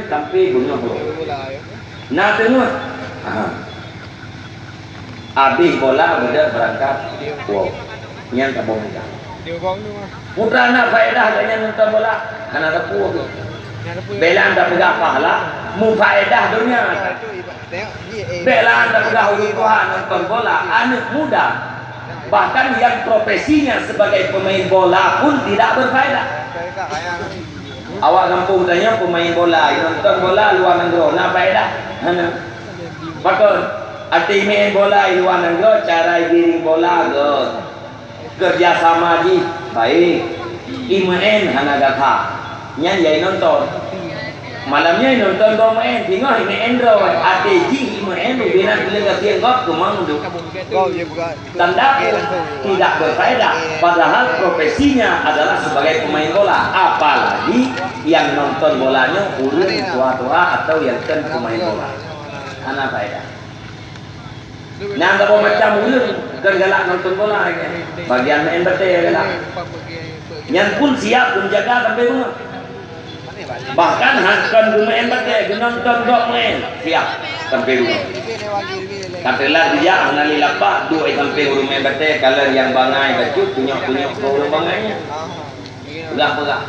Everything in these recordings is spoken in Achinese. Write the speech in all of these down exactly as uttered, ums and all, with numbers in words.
sampai beungoh uroe. Na teungeut. Aha. Abéh bola beudôh beurangkat. Wow. Nyan ka boh mega. Putra na faedah geuh nyan nonton bola. Hana teupeu. Bela anda peugah pahala, mufaedah donya. Bela anda peugah ureueng tuha nonton bola, aneuk muda. Bahkan yang profesinya sebagai pemain bola pun tidak berfaedah. Awak gampông tanyoe pemain bola, nonton bola luwa nanggroe, na faedah? Hana. Pakon? Até main bola luwa nanggroe, cara giring bola göt. Kerja sama jih baik. Imeu'en hana gata. Nyan jai nonton. Malam nyoe nonton gob meu'en, singoh imeu'en droe. Até jih imeu'en ubena geuleung gasien gob keumang duek. Tanda tidak berfaedah, padahal profesinya adalah sebagai pemain bola. Apalagi yang nonton bolanya ureueng tuha-tuha atau yang kan pemain bola. Hana faedah. Nyang saboh macam ureueng kan galak nonton bola, bagian main batèe galak. Nyan pun siap menjaga sampai rumah. Bahkan hana kon geumain batèe, geunonton gob main, siap sampai rumah. Katakanlah dia hana lé lapak, duek sampai ureueng main batèe, kalau yang bangai bacut, tunyok-tunyok ke ureueng bangai nyan. Peugah-peugah.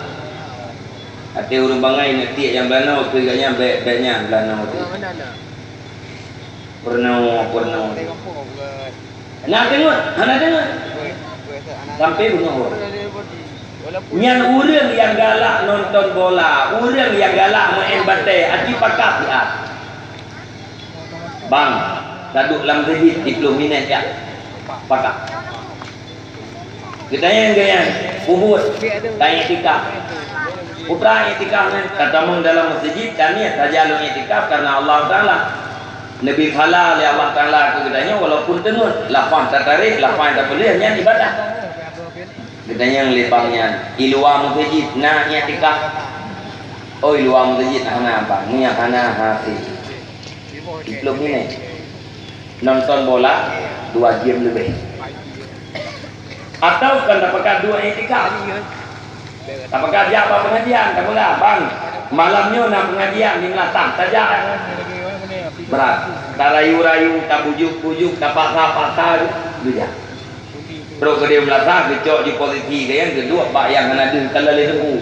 Até ureueng bangai neutiek nyang beulanoe, keu gobnyan bèk-bèk nyan beulanoe tu. Peurunoe, peurunoe. Na deungoe? Hana deungoe. Sampai beungoh. Nyan ureueng nyang galak nonton bola, ureueng nyang galak main batèe, aji pakat siat. Bang, taduek lam meuseujid siplôh minèt jak. Pakat. Geutanyong geuh nyan, peubuet, ta iktikaf. Peue iktikaf nyan, tatamong dalam meuseujid, taniet saja lôn iktikaf karena Allah Taala. Neubri pahala lé Allah Taala keu geutanyoe walaupun teungeut, lafaz tatarek, lafaz tapeuleueh, nyan ibadah. Geutanyong lé bang nyan, i luwa meuseujid na iktikaf? Oh, i luwa meuseujid hana, bang. Meunyo hana, hase. Siplôh minèt. Nonton bola dua jam leubeh. Atau kan tapakat duek iktikaf. Tapakat jak bak pengajian, tapeugah, "Bang, malam nyoe na pengajian di meulasah, tajak." Brat. Tarayu-rayu, tabujuk-bujuk, tapaksa-paksa, geujak. Trok keudéh meulasah, geucok di posisi geuh nyan, geuduek bak nyang hana deuh, ka lheueh lé teungku.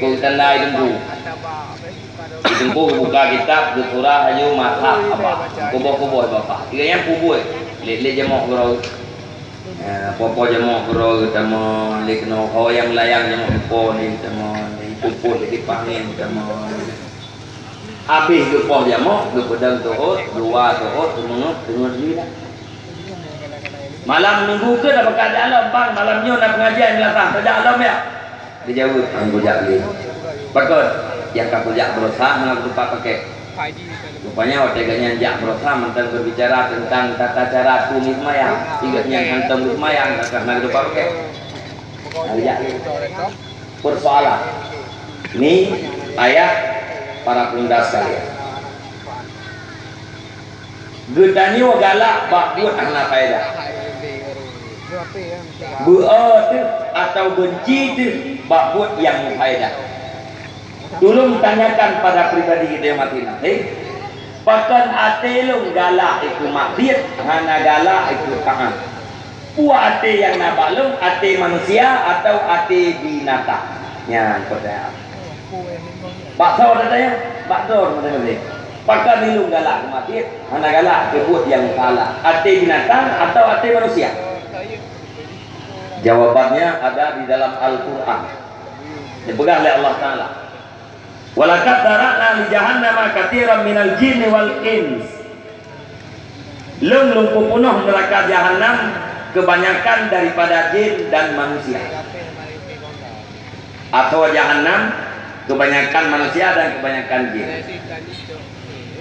Keu tanda teungku. Teungku geubuka kitab, geusurah, ayu, mazhab, apa. Kuboh-kuboh, bapak. Tiga nyang kuboh. Lé-lé jamok keudroe. Ya, po-po jamok keudroe, tamong lé keunoe. Ho nyang layang jamok po lé, tamong lé. Puput lé dipanggil, tamong. Habéh geupoh jamok, geupeudong teuôt, geuwa teuôt, geumeungeuet, teungeut lila. Malam minggu keuh tapeugah jak lom, "Bang, malam nyoe na pengajian di meulasah, tajak lom ya?" Geujaweueb, "Hana kujak lé." Pakon? "Nyang ka kujak baroesa hana kutupat pakèk." Rupanya watèe gobnyan jak baroesa mantong berbicara tentang tata cara tumis mayang. Ingat nyan hantom seumayang, ka hana kutupat pakèk. Hana jak lé. Persoalan. Ni ayah para pemuda sekalian. Geutanyoe galak bak buet hana faedah. Beu-o teuh atau beunci teuh bak buet nyang meufaedah. Tulông tanyakan pada pribadi geutanyoe maséng-maséng, pakon até lôn galak ikeu maksiet, hana galak ikeu taát? Peue até nyang na bak lôn, até manusia atawa até binatang? Nyan peutanyaan. Bak soe tatanyong? Bak droe maséng-maséng. Pakon lôn galak keu maksiet, hana galak keu buet nyang salah? Até binatang atawa até manusia? Jawabannya ada di dalam Al-Quran. Dipeugah lé Allah Taala, "Walaqad dzara'na li jahannama katsiran minal jinni wal ins." Lôn, lôn peupunoh neuraka jahanam keubanyakan daripada jin dan manusia. Atau jahanam keubanyakan manusia dan keubanyakan jin.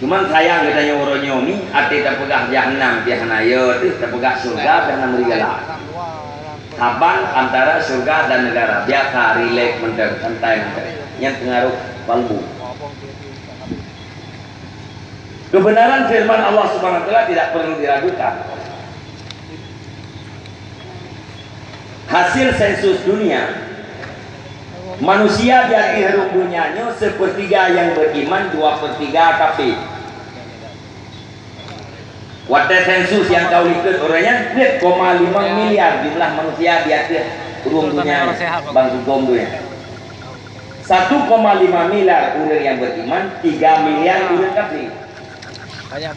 Cuman sayang geutanyoe uroe nyoe mi, até tapeugah jahanam pih hana, yo teuh tapeugah syeuruga pih hana meuri galak. Saban antara syeuruga dan neuraka, biasa, rileks mantong, santai mantong. Nyan pengaruh kalbu. Kebenaran firman Allah Subhanahu wa Taala tidak perlu diragukan. Hasil sensus dunia, Manusia di ateueh rhueng donya nyoe, seupeurtiga nyang beriman, dua peurtiga kafé. Watée sensus nyang ka likot uroe nyan, peuet koma lima miliar jumlah manusia di ateueh rhueng donya nyoe, bang huköm donya. Satu koma lima miliar ureuëng nyang beriman, tiga miliar ureuëng kafé.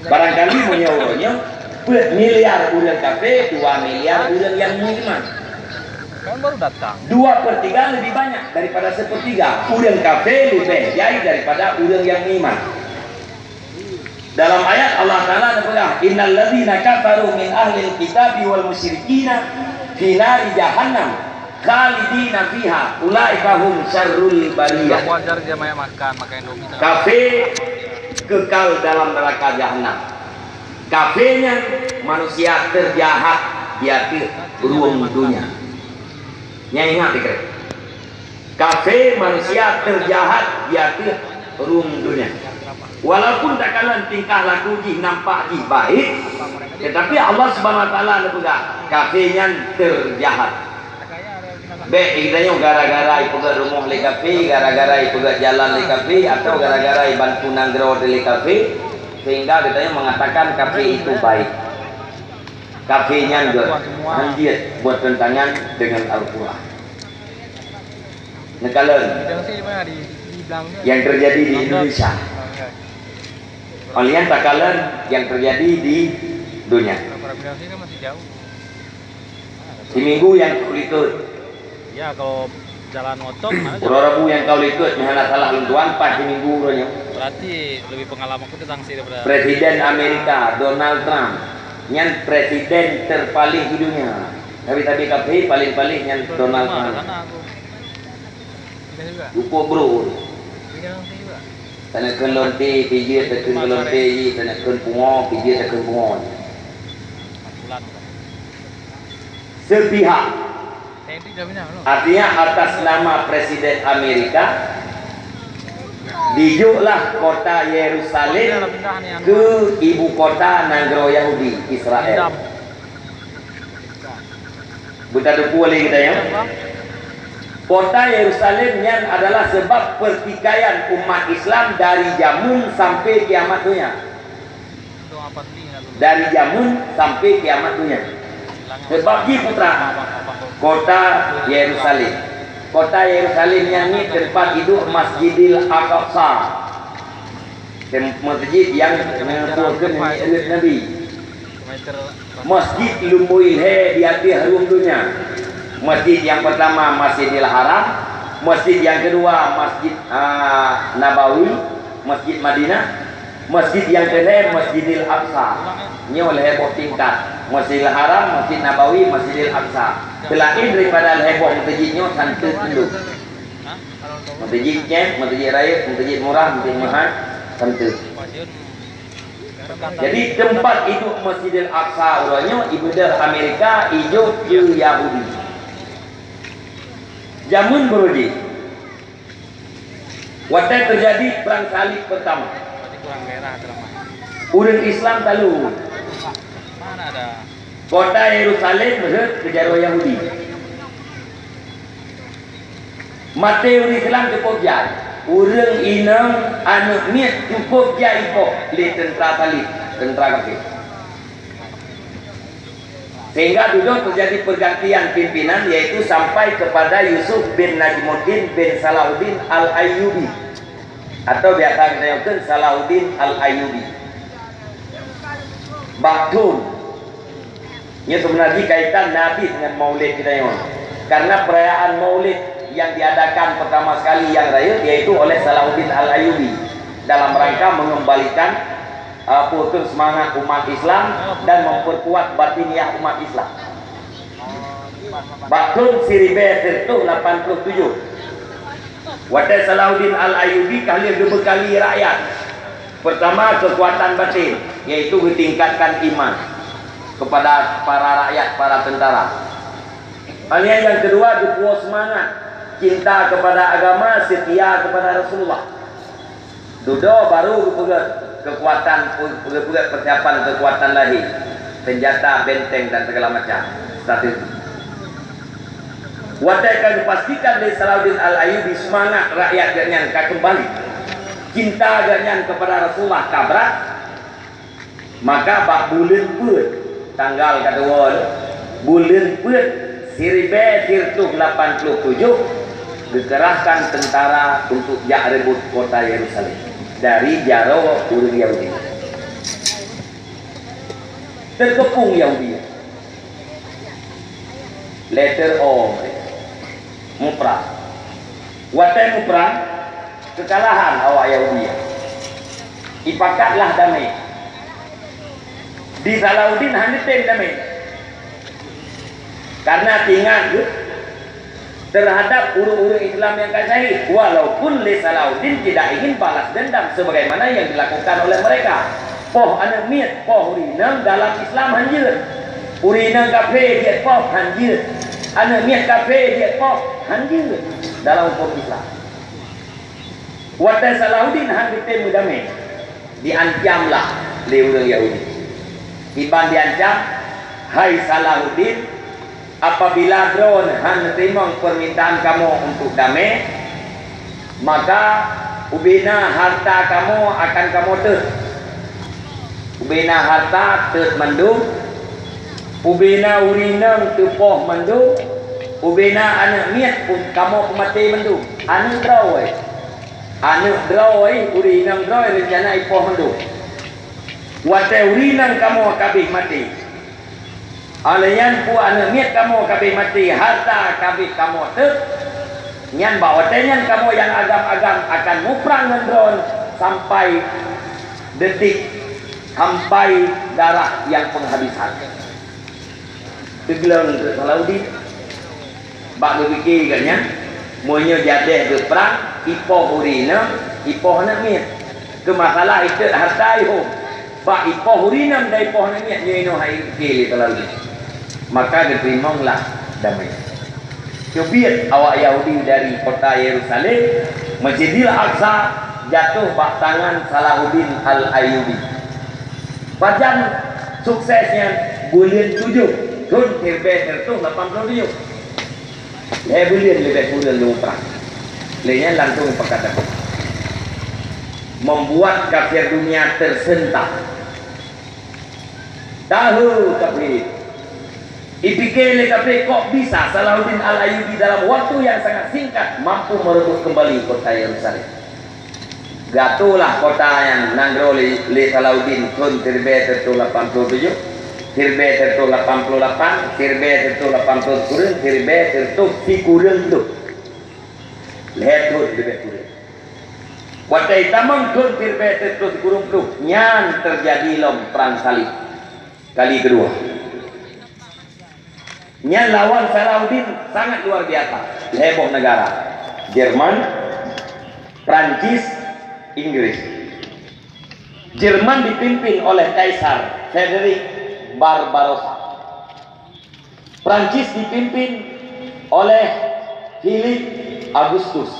Barangkali meunyoe uroe nyoe, peuet miliar ureuëng kafé, dua miliar ureuëng nyang meuiman. Kan baru datang. Dua per tiga lebih banyak daripada sepertiga. Ureuëng kafé leubeh jai daripada ureuëng nyang meuiman. Dalam ayat Allah Taala geupeugah, "Innal ladzina kafaru min ahlil kitabi wal musyrikina fi nari jahannam khalidina fiha ulaika hum syarrul bariyah." Wajar dia banyak makan, makan Indomie. Kafé kekal dalam neraka jahanam. Kafé nyan manusia terjahat di ateueh rhueng donya. Nyan ingat dikira. Kafé manusia terjahat di ateueh rhueng donya. Walaupun takalon tingkah laku jih nampak jih baik, tetapi Allah Subhanahu Wa Taala neupeugah kafé nyan terjahat. Bék geutanyoe gara-gara ipeugét rumoh lé kafé, gara-gara ipeugét jalan lé kafé, atawa gara-gara ibantu nanggroe lé kafé, sehingga geutanyoe mengatakan kafé itu baik. Kafé nyan gét, hanjeuet bertentangan dengan Al-Quran. Neukalon yang terjadi di Indonesia. Kalian takalon yang terjadi di dunia. Siminggu nyang ka likot. Ya, kalau jalan motor mana jalan? Uroe Rabu nyang ka likot, meuhana salah lôn tuan, paih siminggu uroe nyoe. Berarti lebih pengalaman aku tentang sih daripada Presiden Amerika, Donald Trump, nyan presiden terpaléh di dunia. Tapi, tapi kafé paléng-paléh nyan Donald Trump. Sana aku. Dukuk bro. Teuneuk kheun lonte, pijeuet teukeun lonte, teuneuk kheun pungo, pijeuet teukeun pungo. Sepihak. Artinya, atas nama Presiden Amerika, dijoklah kota Yerusalem keu ibu kota nanggroe Yahudi, Israel. Beutatupeue lé geutanyoe, kota Yerusalem nyan adalah sebab pertikaian umat Islam dari jameun sampai kiamat donya. Dari jameun sampai kiamat donya. Sebab jih putra kota Yerusalem. Kota Yerusalem nyan ni teumpat iduek Masjidil Aqsa. Tem-, masjid nyang neubuet keu nenek Nabi. Masjid lumboi lhée di ateueh rhueng donya. Masjid nyang pertama Masjidil Haram, masjid nyang kedua Masjid, ah, Nabawi, Masjid Madinah, masjid nyang keulhée Masjidil Aqsa. Nyoe lhée boh tingkat, Masjidil Haram, Masjid Nabawi, Masjidil Aqsa. Seulaén daripada lhée boh meuseujid nyoe, saneut teuk. Meuseujid nyang, meuseujid rayeuk, meuseujid murah, meuseujid meuhai, saneut teuk. Jadi, teumpat iduek Masjidil Aqsa uroe nyoe ibeudôh Amerika, ijok keu Yahudi. Jameun beurujih, watée teujadi Perang Salib Pertama, ureuëng Islam talu. Kota Yerusalem rhot keu jaroe Yahudi. Maté ureuëng Islam cukôp jai. Ureuëng inong aneuëk miet cukôp jai ipoh lé teuntra salib, teuntra kafé. Sehingga dudoe teujadi pergantian pimpinan, yaitu sampai kepada Yusuf bin Najmuddin bin Salahuddin Al-Ayyubi, atau biasa kita nyebutkan Salahuddin Al-Ayyubi. Bak thon Nyoe sebenarnya kaitan na abéh dengan Maulid kita nyoe. Karena perayaan Maulid yang diadakan pertama sekali yang rayeuk yaitu oleh Salahuddin Al-Ayyubi dalam rangka mengembalikan, eh, apa tu, semangat umat Islam dan memperkuat batiniah umat Islam. Bak thon siribée sireutoh lapan ploh tujoh, watée Salahuddin Al-Ayyubi ka lheueh geubeukali rakyat. Pertama, kekuatan batin, yaitu geutingkatkan iman kepada para rakyat, para tentara. Kemudian yang kedua, geupuwoe seumangat, cinta kepada agama, setia kepada Rasulullah. Dudoe baru geupeugét kekuatan, geupeugét persiapan kekuatan lahé, senjata, benteng dan segala macam strategi. Watée ka geupastikan lé Salahuddin Al-Ayyubi seumangat rakyat geuhnyan ka keumbali, cinta geuhnyan keupada Rasulullah ka brat, maka bak buleuen peuet, tanggal ka dua, buleuen peuet siribée sireutoh lapan ploh tujoh, geukeurahkan teuntara untuk jak reubot kota Yerusalem dari jaroe ureuëng Yahudi. Teukeupung Yahudi. Letter O. Muprang. Watée muprang, keukalahan awak Yahudi. Ipakatlah damé. Di Salahuddin hana tem damé. Karena teuingat geuh terhadap ureuëng-ureuëng Islam nyang ka syahid, walaupun lé Salahuddin tidak ingin balas dendam sebagaimana yang dilakukan oleh mereka. Poh aneuëk miet, poh ureuëng inong dalam Islam hanjeuet. Ureuëng inong kafé jeuet poh hanjeuet. Aneuëk miet kafé jeuet poh hanjeuet dalam huköm Islam. Watée Salahuddin han geutem meudamé, diancamlah lé ureuëng Yahudi. Kiban diancam, "Hai Salahuddin, apabila droe han neuteurimong peurmintaan kamoe untuk damé, maka ubena harta kamoe akan kamoe teuet. Ubena harta teuet mandum, ubena ureuëng inong teupoh mandum, ubena aneuëk miet pun kamoe peumaté mandum." Aneuëk droe, aneuëk droe, ureuëng inong droe reuncana ipoh mandum. Watée ureuëng inong kamoe ka abéh maté, óh lheueh nyan peue aneuëk miet kamoe ka abéh maté, harta ka abéh kamoe teuet, nyan bak watée nyan kamoe nyang agam-agam akan muprang ngon droe sampai detik, sampai darah nyang peunghabisan. Teugleng keu Salahuddin. Bak geupike geuhnyan, meunyoe jadeh geuprang, ipoh ureuëng inong, ipoh aneuëk miet. Keu masalah iteuet harta ihom, bak ipoh ureuëng inong dan ipoh aneuëk miet nyoe inoe hai geupike lé Salahuddin. Maka geuteurimonglah damé. Teubiet awak Yahudi dari kota Yerusalem, Masjidil Aqsa jatuh bak tangan Salahuddin Al-Ayyubi. Pajan sukses nyan buleuen tujoh thon siribée sireutoh lapan ploh tujoh. Lhée buleuen leubeh kureueng lôn prang. Lheueh nyan langsong pakat damé. Membuat kafir dunia tersentak. Tahu kafir. Ipike lé kafir kok bisa Salahuddin Al-Ayyubi dalam waktu yang sangat singkat mampu merebut kembali kota Yerusalem. Geuatôlah kota nyan nanggroe lé, lé Salahuddin thon siribée sireutoh lapan ploh tujoh, siribée sireutoh lapan ploh lapan, siribée sireutoh lapan ploh sikureueng, siribée sireutoh sikureueng ploh. Lhée thon leubeh kureueng. Watée tamong thon siribée sireutoh sikureueng ploh, nyan teujadi lom prang saleb kali keudua. Nyan lawan Salahuddin sangat luar biasa. Lhée boh negara, Jerman, Prancis, Inggris. Jerman dipimpin oleh Kaisar Frederick Barbarossa. Prancis dipimpin oleh Philip Augustus.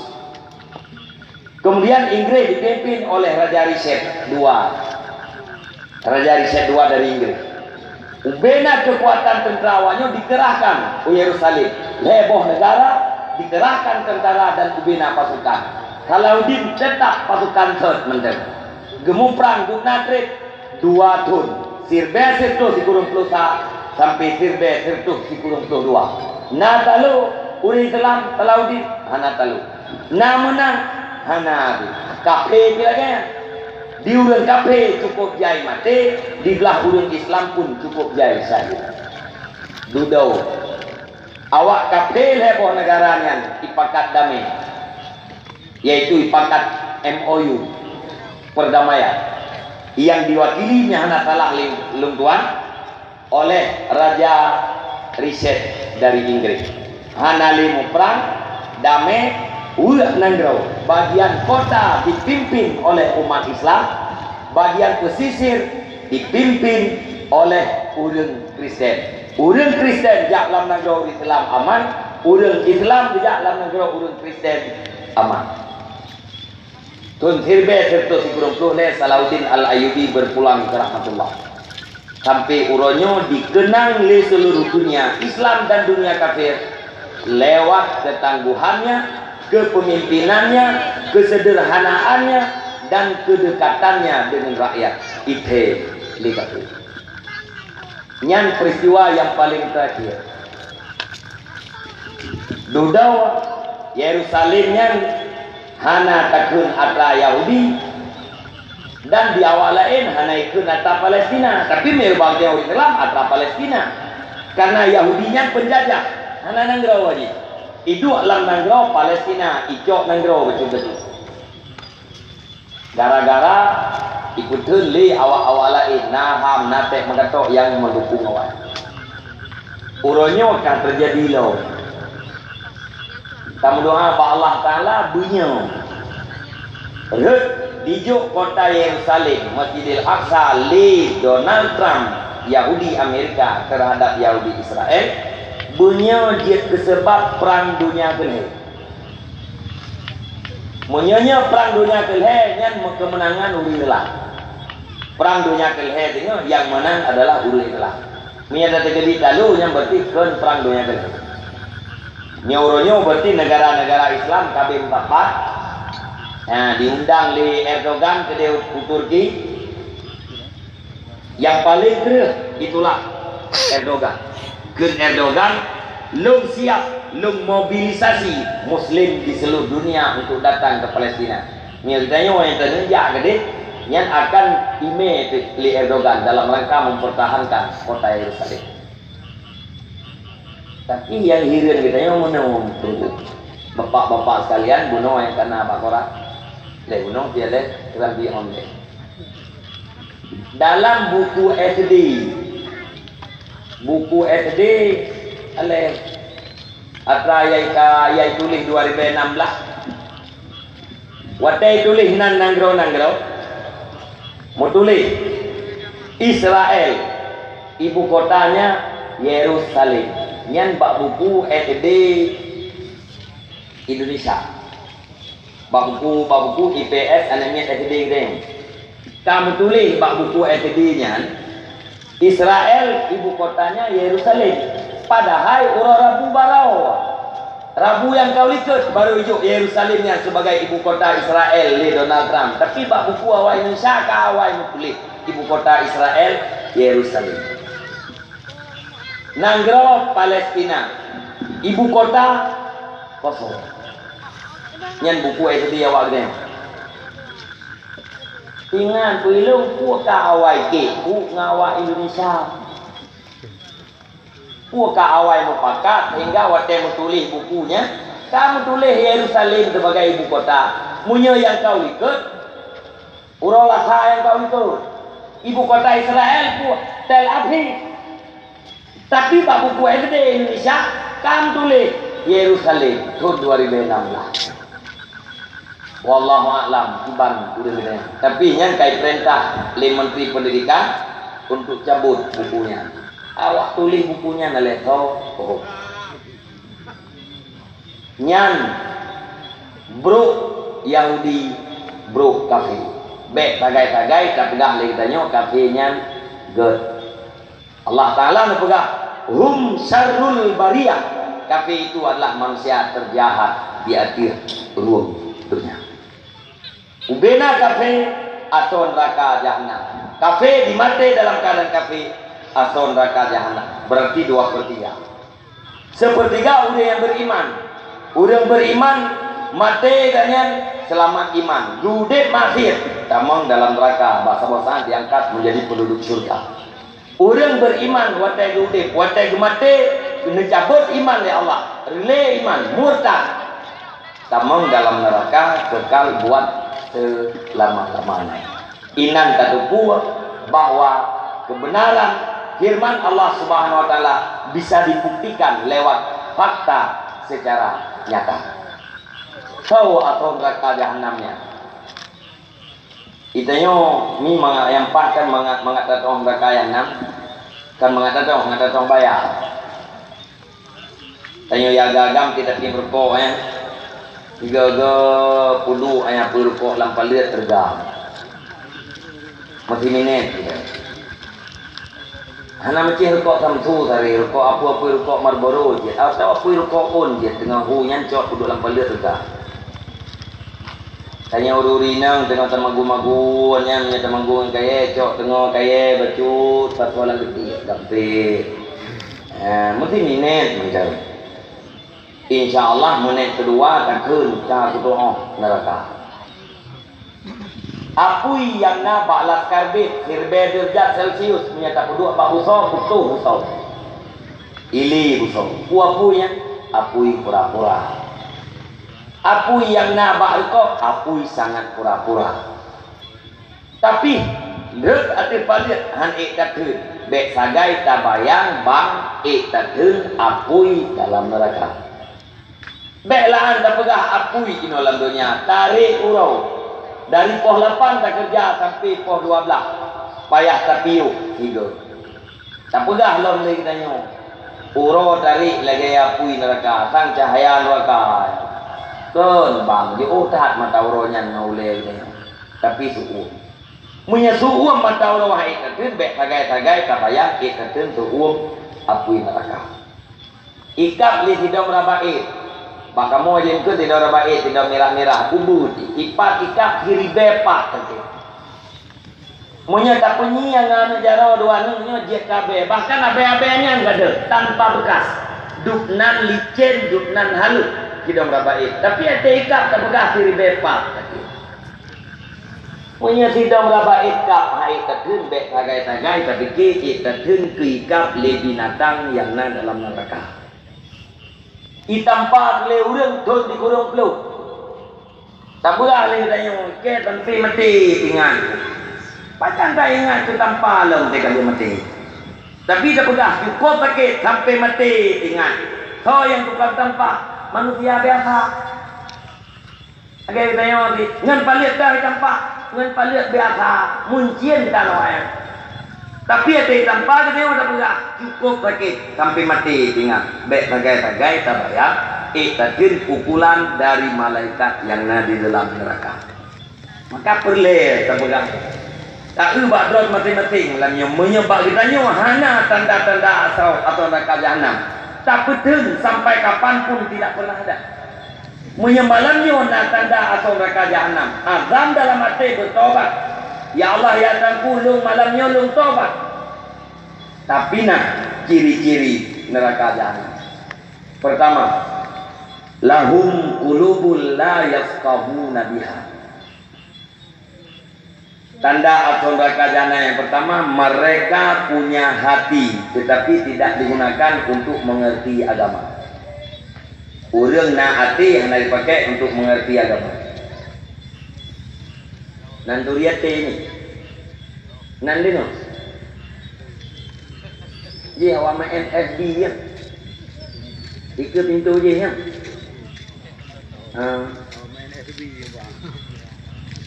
Kemudian Inggris dipimpin oleh Raja Richard dua. Raja Richard dua dari Inggris. Ubena keukuatan teuntara awaknyoe dikerahkan u Yerusalem. Lhée boh negara dikerahkan teuntara dan ubena pasukan. Salahuddin tetap pasukan sot mantong. Geumuprang duek na treb dua thon, siribée sireutoh sikureueng ploh sa sampai siribée sireutoh sikureueng ploh dua. Na talo ureuëng Islam Salahuddin? Hana talo. Na meunang? Hana adu. Kafé pih lagée nyan. Di ureuëng kafé cukup jai maté, diblah ureuëng Islam pun cukup jai syahid. Dudoe. Awak kafé lhée boh negara nyan ipakat damé, yaitu ipakat M O U, perdamaian, yang diwakili nyang hana salah lé lôn tuan oleh Raja Richard dari Inggris. Hana lé muprang, damé, weuek nanggroe, bagian kota dipimpin oleh umat Islam, bagian pesisir dipimpin oleh ureuëng Kristen. Ureuëng Kristen jak lam nanggroe Islam aman, ureuëng Islam jak lam nanggroe ureuëng Kristen aman. Thon siribée sireutoh sikureueng ploh lhée Salahuddin Al-Ayyubi berpulang ke rahmatullah. Sampai uroe nyoe dikeunang lé seluruh dunia Islam dan dunia kafir Lewat ketangguhannya, kepemimpinannya, kesederhanaannya, dan kedekatannya dengan rakyat. Ithée lé kafé. Nyan peristiwa nyang paleng terakhir. Dudoe Yerusalem nyan hana takheun atra Yahudi, dan di awak laén hana ikheun atra Palestina. Tapi meubang ureuëng Islam atra Palestina. Karena Yahudi nyan penjajah, hana nanggroe jih. Iduek lam nanggroe Palestina, icok nanggroe beutôi-beutôi. Gara-gara ipeutheun lé awak-awak laén, na HAM, na teuh meugatok nyang meudukung awak. Uroe nyoe ka teujadi lom. Tameudoá bak Allah Taala beunyoe. Rhot dijok kota Yerusalem, Masjidil Aqsa lé Donald Trump, Yahudi Amerika, terhadap Yahudi Israel, beunyoe jeuet keu seubab Prang Donya Keulhée. Meunyoe nyoe Prang Donya Keulhée nyan keumeunangan ureuëng Islam. Prang Donya Keulhée teungoh nyang meunang adalah ureuëng Islam. Meunyoe tateugedi talu nyan berarti kon Prang Donya Keulhée. Nyoe uroe nyoe berarti negara-negara Islam ka beuet pat-pat. Nah, diundang lé Erdogan keudeh u Turki. Nyang paleng kreueh itulah Erdogan. Kheun Erdogan, "Lôn siap, lôn mobilisasi Muslim di seluruh dunia untuk datang ke Palestina." Meunyoe geutanyoe nyang teuneuk jak keudeh, nyan akan imé lé Erdogan dalam rangka mempertahankan kota Yerusalem. Tapi nyang hireuen geutanyoe meunoe, bapak-bapak sekalian, bunoe nyang kana bak koran. Lé bunoe pialée Rabiul Online. Dalam buku S D, buku S D, aleh, atra nyang ka, nyang tuléh dua ribu enam belas. Watée tuléh nan nanggroe-nanggroe, meutuléh Israel, ibu kotanya Yerusalem. Nyan bak buku S D Indonesia. Bak buku, bak buku I P S aneuk miet S D geutanyoe. Ka meutuléh bak buku S D nyan, Israel ibu kotanya Yerusalem. Padahai uroe Rabu baroe, Rabu nyang ka likot baru ijok Yerusalem nyan sebagai ibu kota Israel lé Donald Trump. Tapi bak buku awai Indonesia ka awai meutuléh ibu kota Israel Yerusalem. Nanggroe Palestina, ibu kota kosong. Nyan buku S D awak geutanyoe. Ingat, peue ilôn peue ka awai keu buku ngon awak Indonesia. Peue ka awai mupakat sehingga watée meutuléh buku nyan, ka meutuléh Yerusalem sebagai ibu kota. Meunyoe nyang ka likot, uroe Lasa nyang ka likot, ibu kota Israel peue? Tel Aviv. Tapi bak buku S D Indonesia ka meutuléh Yerusalem thon dua ribu enam belas. Wallahu a'lam kiban ureuëng nyan. Tapi nyan ka ipeurintah lé Menteri Pendidikan untuk cabot buku nyan. Awak tuléh buku nyan lé tho, oh. Nyan brok Yahudi, brok kafé. Bék sagai-sagai tapeugah lé geutanyoe kafé nyan gét. Allah Taala neupeugah, "Hum syarrul bariyah." Kafé itu adalah manusia terjahat di ateueh rueng donya. Ubena kafé, asoe neuraka jahanam. Kafé dimaté dalam keuadaan kafé, asoe neuraka jahanam. Berarti dua per tiga. Sepertiga ureuëng nyang beriman. Ureuëng beriman maté gobnyan seulamat iman. Geuudeb maté, tamong dalam neuraka, bak saboh saát diangkat menjadi penduduk syurga. Ureuëng beriman watée geuudeb, watée geumaté, neucabot iman lé Allah, reulée iman, murtad. Tamong dalam neuraka kekal buat seulama-lamanya. Inan tateupeue bahwa keubeunaran firman Allah Subhanahu wa Taala bisa dibuktikan lewat fakta secara nyata. Soe asoe neuraka jahanam nyan? Geutanyoe mi mangat nyang paih kan mangat, mangat tatong neuraka jahanam, kan mangat tatong, mangat tatong baya. Tanyoe ya agam-agam kita pih meurukok, eh. Tiga-tiga puluh ayah peurukok lam paleuet teuga. Masih minét kita. Hana meucéh rukok Samsu sabe, rukok apui-apui, rukok Marlboro jih, atawa apui rukok phon jih, teungoh hu nyan cok peuduek lam paleue teuga. Tanyoe ureuëng inong teungoh tamagu-magu nyan, nyan tamagu ngon kayée, cok teungoh kayée bacut, pasoe lam geuti, gampé. Ah, meusti minét mantong. Insya Allah, minét keudua takheun ka kutu'oh neuraka. Apui nyang na bak laskar bit siribée deurajat Celcius, meunyoe tapeuduek bak busoe, putôh busoe. Ilé busoe. Peue apui nyan? Apui pura-pura. Apui nyang na bak rukok, apui sangat pura-pura. Tapi, rhot ateueh paleuet hán ék tatheun, bék sagai tabayang bang ék tatheun apui dalam neuraka. Bék laan tapeugah apui inoe lam donya, tarek uroe. Dari poh lapan takeureuja sampoe poh dua blaih, payah tapiôh sigoe. Tapeugah lom lé geutanyoe, uroe tarek lagée apui neuraka, sang cahya neuraka. Kon bang, jiôh that mata uroe nyan ngon ulée geutanyoe, tapi seuuem. Meunyoe seuuem mata uroe hán ék tatheun, bék sagai-sagai tabayang ék tatheun seuuem apui neuraka. Ikab lé sidom rabaét. Bak kamoe jih keuh sidom rabaét, sidom mirah-mirah, bubu jih. Ipat ikab siribée pat sagai. Meunyoe tapeunyi nyang na aneuk jaroe dua aneuk nyoe jeuet ka abée, bahkan abée-abée nyan gadôh, tanpa beukas. Dub nan licén, dub nan halôh, sidom rabaét. Tapi até ikab tapeugah siribée pat sagai. Meunyoe sidom rabaét kab hán ék tatheun, bék sagai-sagai tapike ék tatheun keu ikab lé binatang nyang na dalam neuraka. Itampa lé ureuëng thon sikureueng ploh. Tapeugah lé geutanyoe, "Kée sampoe maté ingat." Pajan taingat keu tampa lom teuka lheueh maté. Tapi tapeugah, "Cukôp sakét sampoe maté ingat." Soe nyang tukang tampa? Manusia biasa. Lagée geutanyoe di, ngon paleuet dah itampa, ngon paleuet biasa, muncien tanoh ayam. Tapi até itampa geutanyoe tapeugah, "Cukôp sakét, sampoe maté ingat." Bék sagai-sagai tabayang ék tatheun pukulan dari malaikat nyang na di dalam neuraka. Maka peureulée tapeugah, taeu bak droe maséng-maséng lam nyoe, meunyoe bak geutanyoe hana tanda-tanda asoe ateueh neuraka jahanam, tapeutheun sampai kapan pun tidak pernah ada. Meunyoe malam nyoe na tanda asoe neuraka jahanam, azam dalam até beutobat, "Ya Allah, ya Tuhanku, lôn malam nyoe lôn tobat." Tapi na ciri-ciri neuraka jahanam. Pertama, lahum qulubul la yafqahuna biha. Tanda asoe neuraka jahanam yang pertama, mereka punya hati tetapi tidak digunakan untuk mengerti agama. Ureuëng na até hana jipakai untuk mengerti agama. Nan turi até ni. Nan dinoe. Jih awak main F B ya. Ikeue pintoe jih ya. Ha.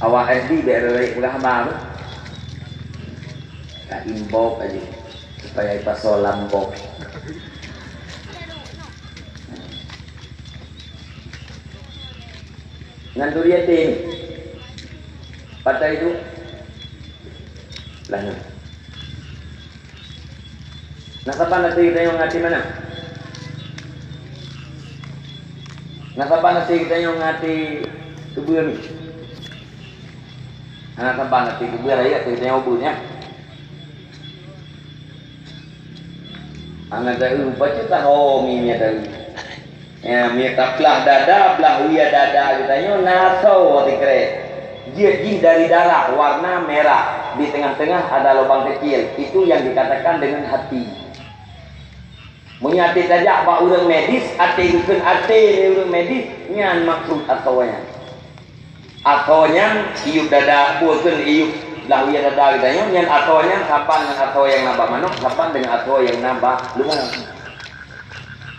Awak F B bék rayeuk peugah haba tu. Ka inbox aja. Supaya ipasoe lam box. Ngan durian deh. Patai tu. Lah nyan. Na saban até geutanyoe ngon até manah? Na saban até geutanyoe ngon até keubeue mi? Hana saban até keubeue rayeuk até geutanyoe ubeut nyan. Hana taeu, bacut taho mi nyan taeu. Ya, meunyoe taplah dada, blah wie dada geutanyoe na asoe sikrek. Jeuet jih dari darah, warna merah. Di tengah-tengah ada lubang kecil. Itu yang dikatakan dengan hati. Meunyoe até tajak bak ureuëng medis, até geukheun até lé ureuëng medis, nyan maksud asoe nyan. Asoe nyan iyup dada, bukon iyup blah wie dada geutanyoe, nyan asoe nyan saban ngon asoe nyang na bak manok, saban deungon asoe nyang na bak leumo.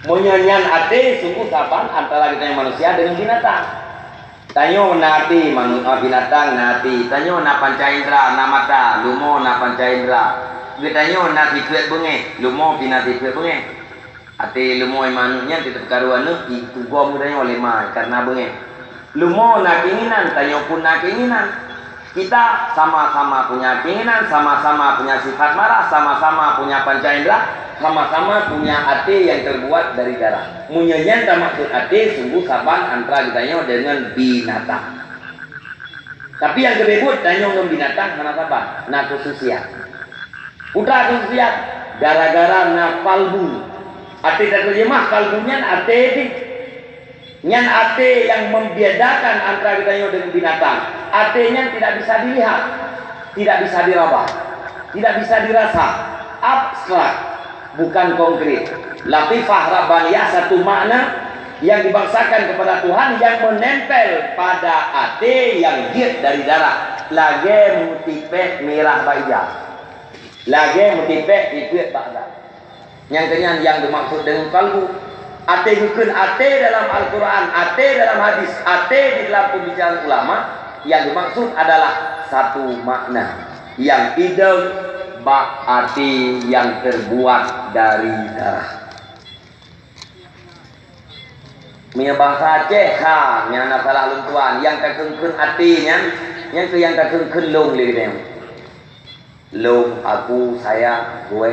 Meunyoe nyan até, sungguh saban antara geutanyoe manusia deungon binatang. Tanyoe na até manu-, ah, binatang na até, tanyoe na panca indra, na mata, leumo na panca indra. Geutanyoe na sifeuet beungéh, leumo pih na sifeuet beungéh. Até leumo manok nyan teutab karu aneuëk, itugom geutanyoe lé ma kareuna beungéh. Leumo na keinginan, tanyoe pun na keinginan. Kita sama-sama punya keinginan, sama-sama punya sifat marah, sama-sama punya panca indera, sama-sama punya até nyang terbuat dari darah. Meunyoe nyan tamaksud até, sungguh saban antara geutanyoe deungon binatang. Tapi nyang geubeuet tanyoe ngon binatang hana saban, na khususiat. Peue khususiat? Gara-gara na kalbu. Até teujeumah kalbu nyan até jih. Nyan até nyang membedakan antara geutanyoe deungon binatang. Até nyan tidak bisa dilihat, tidak bisa diraba, tidak bisa dirasa, abstrak, bukan konkret. Latifah Rabbaniyah, satu makna yang dibangsakan kepada Tuhan yang menempel pada até nyang jeuet dari darah, lagée meutipéh mirah bak ija, lagée meutipéh ikeuet bak ija. Nyang keunyan nyang dimaksud deungon kalbu. Até geukheun até dalam Al-Quran, até dalam hadis, até di dalam pembicaraan ulama, yang dimaksud adalah satu makna yang idem bak até yang terbuat dari darah. Meunyoe bahasa Aceh, ha, nyang na salah lôn tuan, nyang ka kheun-kheun até nyan, nyan keuh nyang ka kheun-kheun lôn lé geutanyoe. Lôn, aku, saya, gue.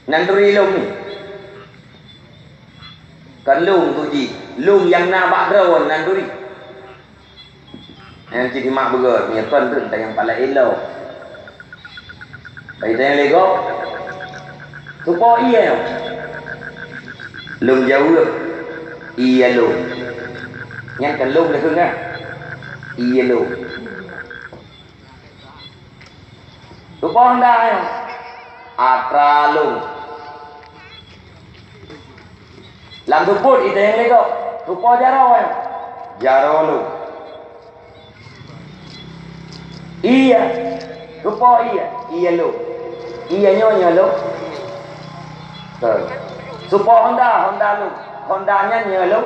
Nan turi lôn ni. Kon lôn tu jih. Lôn nyang na bak droe nan turi. Nyang cit mak beugöt, nyoe kon tu tanyong palai ilok. Bagi tanyong lego. Supo iya nyoe. Lôn jaweueb, iya lôn. Nyan kon lôn lé kheun kan? Iya lôn. Supo honda nyoe? Atra lôn. Lam seupôt ita nyang lego. Supo jaroe nyoe? Jaroe lôn. Iya. Supo iya? Iya lôn. Iya nyoe, nyoe lôn? Kon. Supo honda? Honda lôn. Honda nyan nyoe lôn?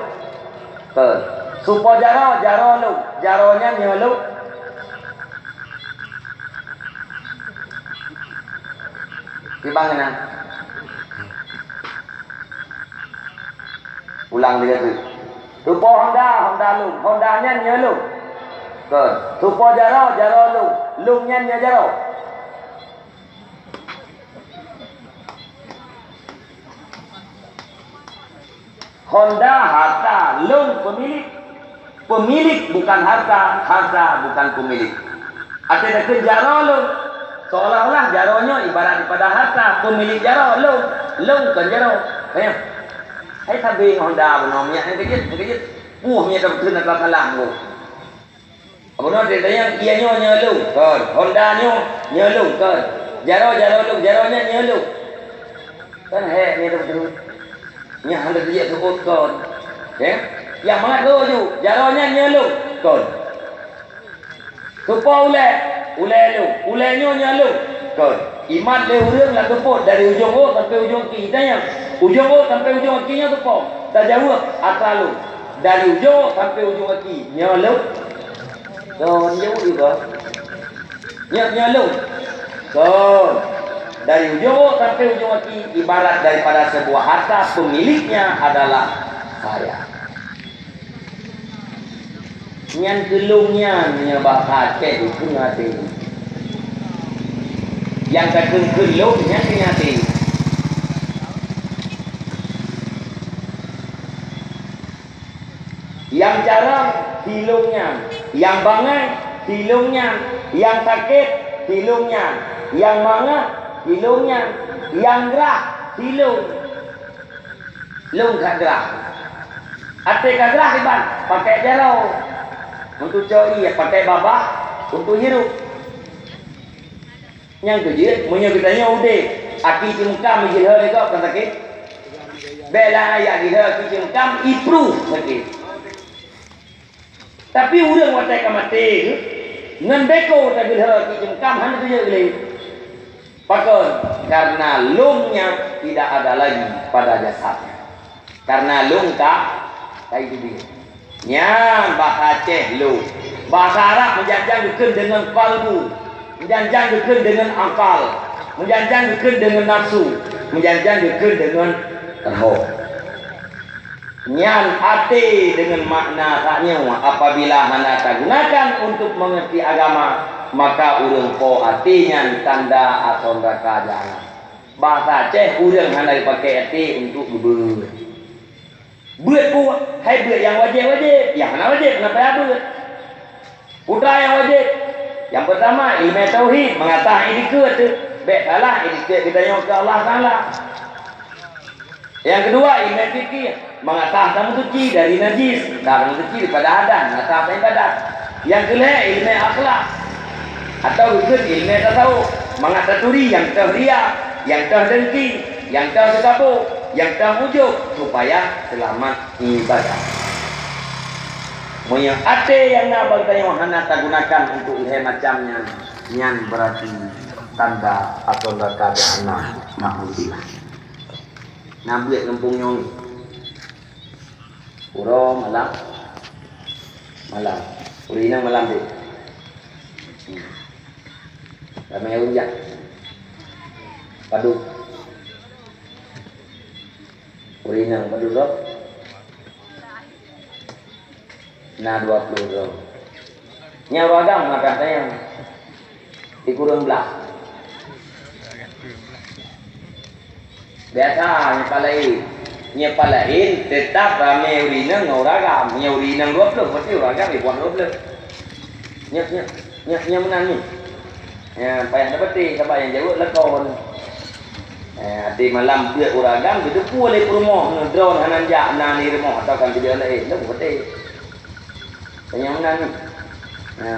Kon. Supo jaroe? Jaroe lôn. Jaroe nyan nyoe lôn? Kiban keunan. Ulang lé teuk. Supo honda? Honda lôn. Honda nyan nyoe lôn? Kon. Supo jaroe? Jaroe lôn. Lôn nyan nyoe jaroe? Honda harta, lôn pemilik. Pemilik bukan harta, harta bukan pemilik. Até takheun jaroe lôn, seolah-olah jaroe nyoe ibarat daripada harta, pemilik jaroe lôn, lôn kon jaroe. Hai, hai sabe honda bunoe minyak nyang keujeuet, nyang keujeuet. Puih minyak takheun atra salah ngon. Bunoe teuntanyong, iya nyoe, nyoe lôn, kon. Honda nyoe, nyoe lôn, kon. Jaroe, jaroe lôn, jaroe nyan nyoe lôn. Kan hék nyoe teupeue. Nyan hana teujeuet seuôt, kon. Ya? Nyang mangat lôn ju, jaroe nyan nyoe lôn, kon. Supo ulée, ulée lôn, ulée nyoe, nyoe lôn, kon. Imat lé ureuëng lam seupôt dari ujong ôk sampai ujong aki. Tanyong, ujong ôk sampai ujong aki nyoe supo? Tajaweueb, atra lôn. Dari ujong ôk sampai ujong aki nyoe lôn? Kon, jaweueb juga. Nyoe, nyoe lôn. Kon. Dari ujong ôk sampai ujong aki, ibarat daripada sebuah harta, pemiliknya adalah saya. Nyan keuh lôn nyan, nyoe bahasa Aceh keuh até. Nyang ka kheun-kheun lôn, nyan keuh até. Nyang carông, si lôn nyan. Nyang bangai, si lôn nyan. Nyang sakét, si lôn nyan. Nyang mangat, si lôn nyan. Nyang grah, si lôn. Lôn ka grah. Até ka grah iban, pakai jaroe. Untuk cok ié, pakai babah, untuk hirup. Nyang keu jeuet, meunyoe geutanyoe udeb, aki ceumeunkam jiglhô lé gob ka sakét? Bèk lagèe jak jiglhô aki ceumeunkam, ipruh sakét. Tapi ureueng watèe ka maté, ngon beko taglhô aki ceumeunkam hana teujeuet lé. Pakon? Karena lôn nyan tidak ada lagi pada jasadnya. Karena lôn ka, ka hidup. Nyan bahasa Aceh lôn. Bahasa Arab meujan-jan geukheun deungon qalbu, meujan-jan geukheun deungon akal, meujan-jan geukheun deungon nafsu, meujan-jan geukheun deungon roh. Nyan até deungon makna tanyoe apabila hana tagunakan untuk meungeurti agama, maka ureuëng po até nyan tanda asoe neuraka jahanam. Bahasa Aceh, ureuëng hana jipakai até untuk geubeuet. Beuet peue? Hai beuet nyang wajéb-wajéb, nyang hana wajéb hana payah beuet. Peue nyang wajéb? Nyang peurtama, iéleumé tauhid, mangat sah iéleumé teuh. Bék salah iéleumé geutanyoe keu Allah Taala. Nyang keudua, iéleumé fikih, mangat sah tameusuci dari najis, sah tameusuci daripada hadas, mangat sah taibadat. Nyang keulhée, iéleumé akhlak, atawa geukheun iéleumé tasawuf, mangat taturi nyang toh riya, nyang toh dengki, nyang toh teukabu, nyang toh ujub, supaya seulamat ibadah. Meunyoe até nyang na bak tanyoe hana tagunakan untuk lhée macam nyan, nyan beurati tanda asoe neuraka jahanam. Naudzubillah. Na beuet gampông nyoe. Uroe malam. Malam. Ureuëng inong malam deh. Hmm. Ramé ureuëng jak. Padub. Ureuëng inong padub droe? Na dua ploh droe. Nyang ureuëng agam makan tayang. Dikureueng blah. Biasa nyang paléng, nyang paléng teutap ramé ureuëng inong ngon ureuëng agam. Nyang ureuëng inong dua ploh, berarti ureuëng agam ribuan dua ploh. Nyoe, nyoe, nyoe, nyoe meunan nyoe. Ya, payah tapeuteh, sabab nyang jaweueb lakoe. Eh, até malam beuet ureuëng agam, geuteupeue lé peurumoh, nyoe droe hana jak na lé rumoh atawa kan geujak laén, dah peuteh. Nyang meunan nyoe. Ya.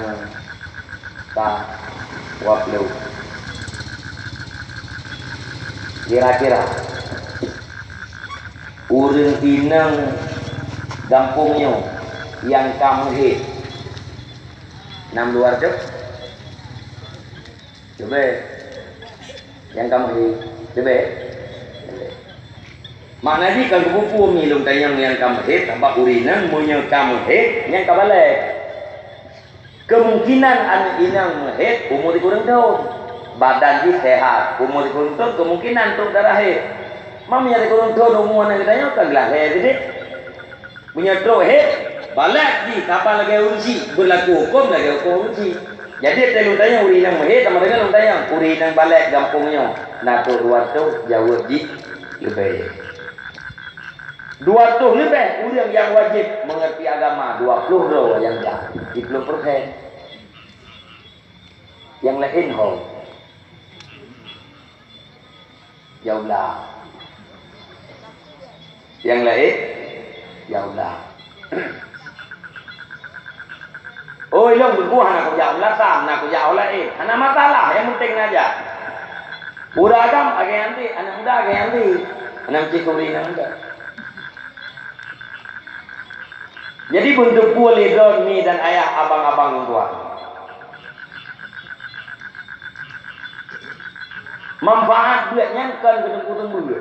Ka. Dua ploh. Kira-kira. Ureuëng inong gampông nyoe nyang ka meuhé. Nam luar tu. Leubeh. Nyang ka meuhé. Leubeh. Leubeh. Makna jih ka geupeu-pue mi lôn tanyong nyang ka meuhé, sabab ureuëng inong meunyoe ka meuhé, nyang ka balek. Keumungkinan aneuëk inong meuhé umu sikureueng thon. Badan jih sehat, umu sikureueng thon keumungkinan trok darah hé. Meunyoe sikureueng thon umu aneuëk geutanyoe ka geulahé sideh. Meunyoe trok hé, balek jih saban lagée ureuëng chik, beurlaku huköm lagée huköm ureuëng chik. Jadi, watée lôn tanyong ureuëng inong meuhé, sama deungon lôn tanyong ureuëng inong balek gampông nyoe, na trok dua ratus, jaweueb jih leubeh. Dua ratus leubeh ureuëng nyang wajéb meungeurti agama, dua ploh droe nyang jak, siplôh persen. Nyang laén ho? Jauh lah. Nyang laén? Jauh lah. Oh, ilong beungkuh hana kujak u beulatang, hana kujak u laén. Hana masalah, nyang penting na jak. Ureuëng agam agée nyan, aneuëk muda agée nyan. Hana meusti kuri nyang muda. Jadi, beuneuteupeu lé droe mi dan ayah, abang-abang, lôn tuan. Manfaat beuet nyan kon keu teungku-teungku.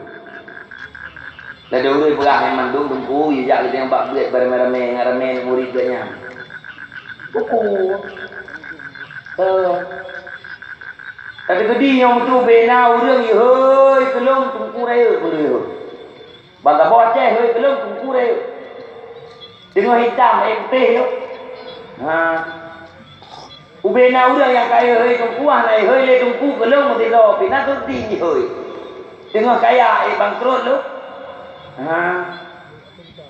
Lagée ureuëng peugah nyan mandum teungku, ijak geutanyoe bak beuet beuramé-ramé ngon ramé murit geuh nyan. Teungku. Eh. Ka teukeudi nyoe meutu bena ureuëng ihôi keulong teungku rayeuk peue lheueh. Ban saboh Aceh hôi keulong teungku rayeuk. Teungoh itam, eh, putéh nyoe. Ha. Ubena ureuëng nyang kayée hôi teungku, hana ihôi lé teungku keulong meusidroe, pih na teuk di ihôi. Teungoh kaya, eh, bangkrot lom. Ha.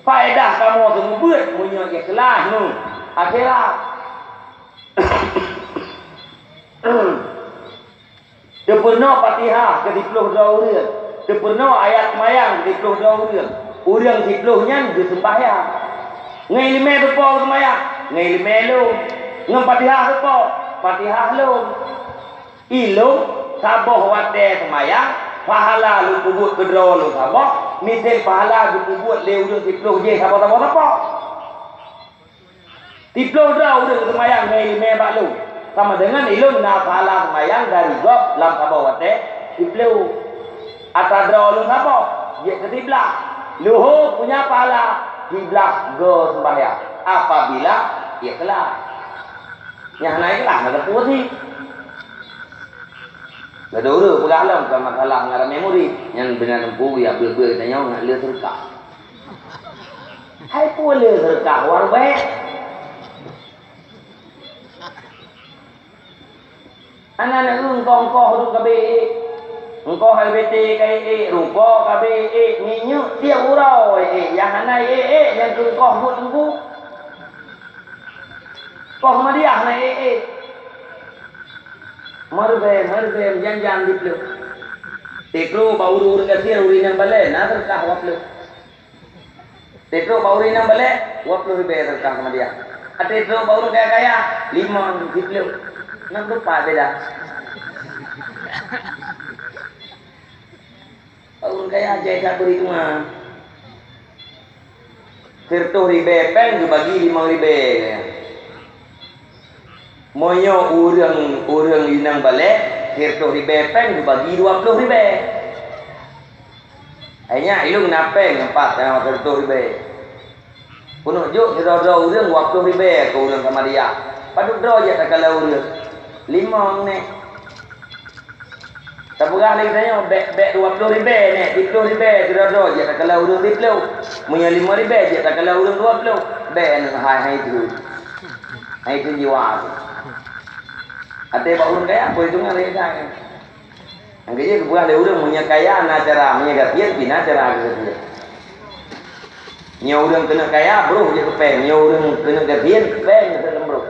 Faedah kamoe seumeubeuet meunyoe ikhlas ngon akhirat. Teupeurunoe Fatihah keu siplôh droe ureuëng, teupeurunoe ayat seumayang keu siplôh droe ureuëng. Ureuëng siplôh nyan geuseumbahyang. Ngon iéleumé teupo geuseumbahyang, ngon iéleumé lom. Ngon Fatihah teupo, Fatihah lom. Ilôn saboh watée seumayang, pahala lôn peubuet keudroe lôn saboh, miseue pahala geupeubuet lé ureuëng siplôh jih saboh-saboh-saboh. Siplôh droe ureuëng seumayang ngon iéleumé bak lôn, sama deungon ilôn na pahala seumayang dari gob lam saboh watée siplôh. Atra droe lôn saboh, jeuet keu siblaih. Leuhô punya pahala siblaih goe seumbahyang, apabila ikhlas. Nyang hana ikhlas, hana teupeu sih. Lada ureuëng peugah lom, bukan masalah ngon ramé murit. Nyan beuna teungku, ya, beu-beu geutanyoe ngat le teuka. Hai peue le seudeukah wareueng bèe? Hana na eu, eungkôh-eungkôh duek ka bèe ék. Eungkôh L B T ka ék, rukok ka bèe ék, minyeuk tiep uroe ék, nyang hana ék-ék nyang keu eungkôh buet teungku. Eungkôh meuriah na ék-ék. Meuribèe, meuribèe, jan-jan di plôh. Teutrôk bak ureueng-ureueng gasien, ureueng nyang balèe, na seudeukah dua plôh. Teutrôk bak ureueng nyang balèe, dua plôh ribèe seudeukah keu meuriah. Teutrôk bak ureueng kaya-kaya, limong, siplôh. Nam rupa beda. Bak ureueng kaya jai that beureuteuang. Sireutôh ribèe pèng geubagi limong ribèe. Meunyoe ureueng, ureueng inong balèe, sireutôh ribèe pèng geubagi dua plôh ribèe. Hai nyak, ilôn na pèng empat nyang sireutôh ribèe. Keuneuk jok sidroe-droe ureueng dua plôh ribèe keu ureueng Samaria. Padub droe jeuet takalon ureueng? Limong nèk. Tapeugah lé geutanyoe, bèk, bèk dua plôh ribèe nèk, siplôh ribèe sidroe-droe jeuet takalon ureueng siplôh. Meunyoe limong ribèe jeuet takalon ureueng dua plôh. Bèk nèk, hai, hai tu. Hai tu jiwa tu. Até bak ureueng kaya, peue hitongan lé geutanyoe. Nyang keujeuet geupeugah lé ureueng, meunyoe kaya na cara, meunyoe gasien pih na cara geugasien. Meunyoe ureueng keuneuk kaya, broh jeuet keu pèng. Meunyoe ureueng keuneuk gasien, pèng jeuet keu broh.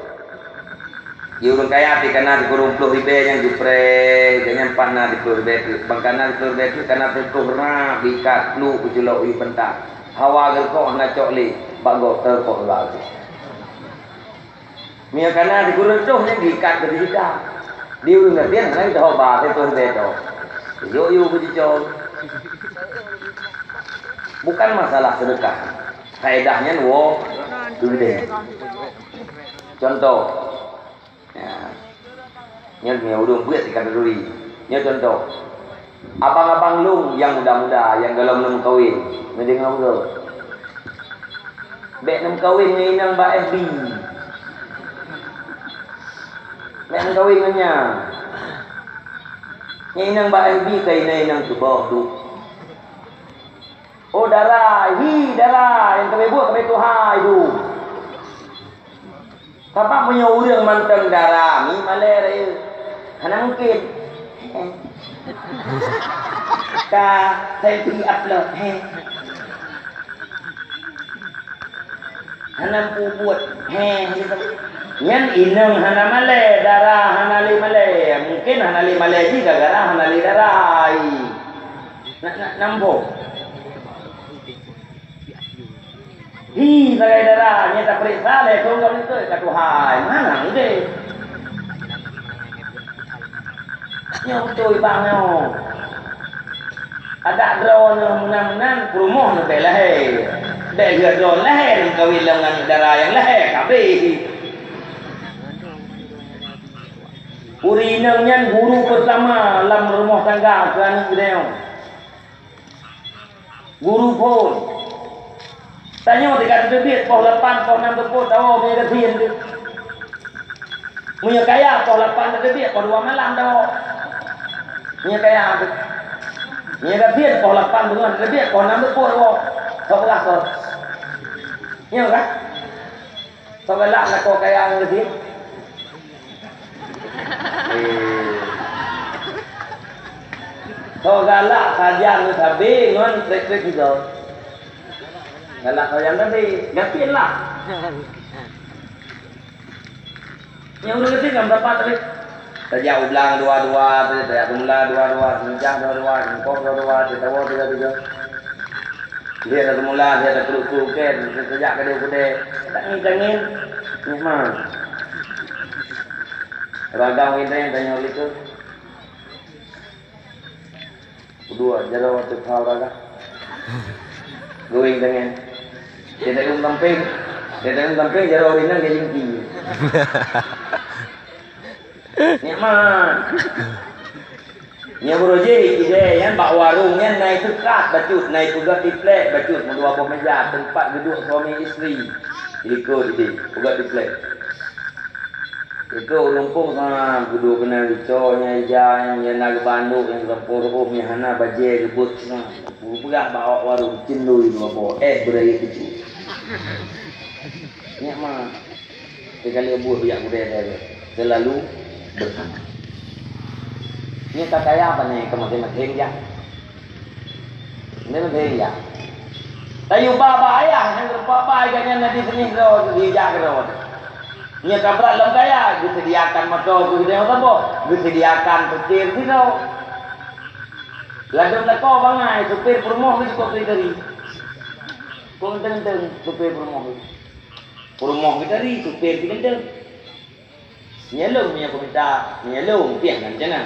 Di ureueng kaya pih ka na sikureueng plôh ribèe nyang geupreh, gobnyan pat na siplôh ribèe teuk. Ban ka na siplôh ribèe teuk, ka na teukoh rab, ikat, pluek, geuculok u beuta. Hawa geureukoh hana cok lé, bak gob teukoh rab. Meunyoe ka na sikureueng reutôh nyan diikat keu seujuta. Di ureueng gasien hana jiteuhoba, sireutôh ribèe tôh. Jok yue keu jicol. Bukan masalah seudeukah. Faedah nyan woe keu geude. Cuntoh. Ya. Nyan meunyoe ureueng beuet di khanduri. Nyoe cuntoh. Abang-abang lôn nyang muda-muda, nyang gohlom lom meukawen, neudeungoe beutôi. Bèk neumeukawen ngon inong bak F B. Bèk neumeukawen ngon nyan. Ngon inong bak F B ka inong-inong teuboh duek. Oh, dara, hi, dara, nyang ka beubuet keuhai tuha itu. Sabab meunyoe ureueng mantong dara, mi malèe rayeuk. Hana mungken. Ka selfie upload, he. Hana peubuet, he. Nyan inong hana malèe, dara hana lé malèe. Mungken hana lé malèe jih gara-gara hana lé dara. Nak, nak nambong. Hi, sagai dara, nyan tapeuriksa lé, keu gob likot ka tuha, mana udeh. Nyoe beutôi bang nyoe. Adak droeneuh meunan-meunan, peurumoh neubèe lahé. Bèk lheueh droeneuh lahé, neumeukawen lom ngon dara nyang lahé, ka abéh. Ureueng inong nyan guru peutama lam rumoh tangga keu aneuk geutanyoe. Guru phôn. Tanyoe tinggai teubiet poh lapan, poh nam teupôt tawoe meunyoe gasien teuh. Meunyoe kaya poh lapan teubiet poh dua malam tawoe. Meunyoe kaya teuh. Meunyoe gasien poh lapan beungoh teubiet poh nam teupôt tawoe. Sok peugah soe. Nyoe kan? Soe galak lakoe kaya ngon gasien? Eh. Soe galak sajan sabe ngon trek-trek sigoe? Galak sajan sabe, gasien lah. Nyang ureueng gasien kan dapat trek. Tajak u blang dua-dua, tajak teumula dua-dua, seumeujah dua-dua, seumeupok dua-dua, teuh tawoe tiga-tiga. Lheueh teumula, lheueh teukruk-kruk, kèe, tajak keudeh-keudeh. Tangieng-tangieng, nikmat. Ragam intan tanyoe likot. Dua, jaroe teuka ragam. Geuweng tangieng. Dia tak samping, dia tak samping jaroe intan dia jengki. Nikmat. Nyan beurujih idéh nyan bak warong nyan na teukat bacut, na peugöt triplek bacut, meudua boh meja teumpat geuduek suami isteri. Di likot idéh, peugöt triplek. Itu ureueng pong ha geuduek keunan ricoe nyan ija nyan, nyan na geubandok nyang geusampoe reuôh nyan hana bajèe geubeuet nyan. Geupeugah bak awak warong, "Cendoi dua boh, eh, beuraya keucut." Nyak ma, sekali buah bijak budaya saya, selalu bersama. Nyak ka kaya apa nih, ke makin-makin ya. Nyan lé ya. Tayue ba bak ayah, nyang geupeuba gobnyan na di seunih droe, geujak keudroe. Nyoe ka brat lom kaya, geuseudiakan moto keu geutanyoe saboh, geuseudiakan supir sidroe. Ladôm lakoe bangai, supir peurumoh geuh cukôp teuntèe. Kok teuntèe supir peurumoh geuh. Peurumoh geuh tadi, supir geuh teuntèe. Nyan lôn meunyoe kumita, nyan lôn piah nan cana.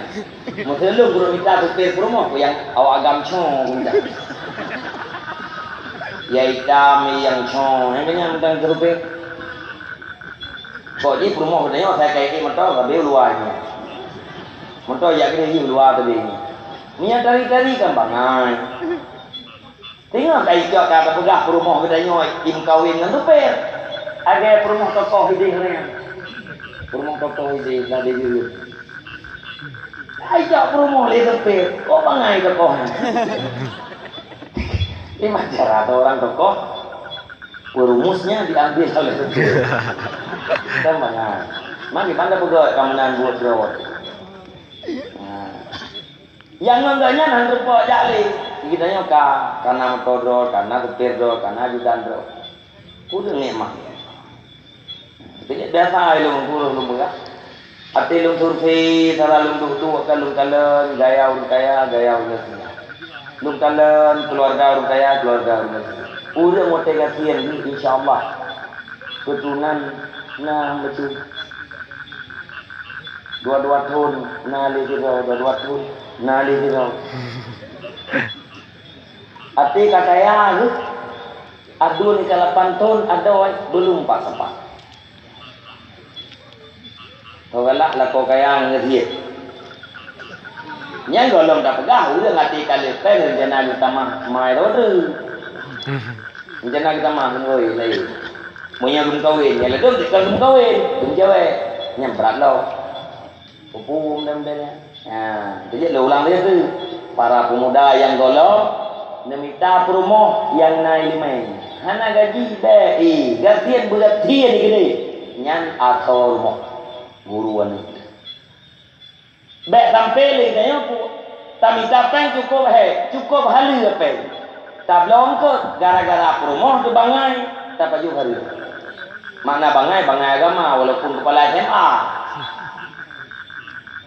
Meuseu lôn kureueng mita supir peurumoh ku nyang awak agam cho kumita. Ya itam nyang cho, nyang kenyang dan keurubek. Kok jih peurumoh geutanyoe asai ka ié moto, sabe u luwa nyan. Moto jak keunoe ié u luwa sabe nyan. Meunyoe tari-tari kan bangai. Teungoh ka icok ka teupeugah peurumoh geutanyoe imeukawen ngon supir. Lagèe peurumoh tokoh idéh nyan. Peurumoh tokoh idéh ladé jeuet. Ka icok peurumoh lé supir. Kok bangai tokoh nyan? Ini macam ada orang tokoh, perumusnya diambil oleh supir. Kan bangai. Mari mana peugah keamanan buat droe. Nah. Nyang ngon geuh nyan han teupeu jak lé. Geutanyoe ka, ka na moto droe, ka na supir droe, ka na ajudan droe. Kureueng nikmat. Jadi biasa lôn kureueng lôn peugah. Até lôn survei, cara lôn duek-duek ka lôn kalon, gaya ureueng kaya, gaya ureueng gasien. Lôn kalon keuluwarga ureueng kaya, keuluwarga ureueng gasien. Ureueng watèe gasien jih, insya Allah, keuturonan na beutôi. Dua-dua thon na lé sidroe, dua-dua thon na lé sidroe. Até ka kaya geuh, aduen ka lapan thon adoe, belum pat-sapat. Ho galak lakoe kaya ngon gasien. Nyan gohlom tapeugah, ureueng até ka leupah rencana geutamah mai droe. Rencana geutamah ngon laén. Meunyoe geumeukawen, nyan ladôm ka geumeukawen, geumeucewek. Nyan brat lom. Peue-peue dan-dan nyan. Ha, jadi lôn ulang lagi tu. Para pemuda nyang gohlom, neumita peurumoh nyang na ileumèe. Hana gaji bèk, eh, gasien beugasien keuneuk. Nyan asoe rumoh. Guru aneuk. Bèk sampai lé tanyoe pu-, tamita péng cukôp hèk, cukôp haleue péng. Tabloe eungkôt gara-gara peurumoh teubangai, tapajoh hareuem. Makna bangai, bangai agama, walaupun kepala S M A.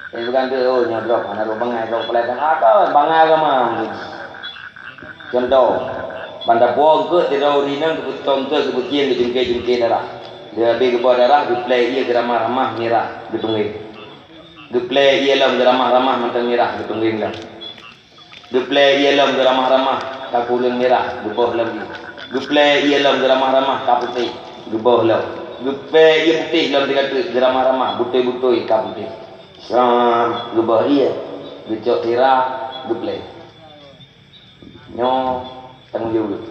Eh, bukan tu, oh, nyoe droe, hana droe bangai, droe kepala S M A, kan bangai agama. Contoh, ban tapuwoe eungkôt sidroe ureueng inong geupeutong eungkôt, geupeuciem, geucungké-cungké darah. Geuhabéh geuboh darah, geuplè ié geuramah-ramah mirah, geutunggeng. Geuplè ié lom geuramah-ramah mantong mirah, geutunggeng lom. Geuplè ié lom geuramah-ramah ka kureueng mirah, geuboh lom ié. Geuplè ié lom geuramah-ramah ka putéh, geuboh lom. Geuplè ié putéh lom sigateuk geuramah-ramah, butôi-butôi ka putéh. Sram, geuboh ié, geucok sira, geuplè. Nyoe tanggông jaweueb.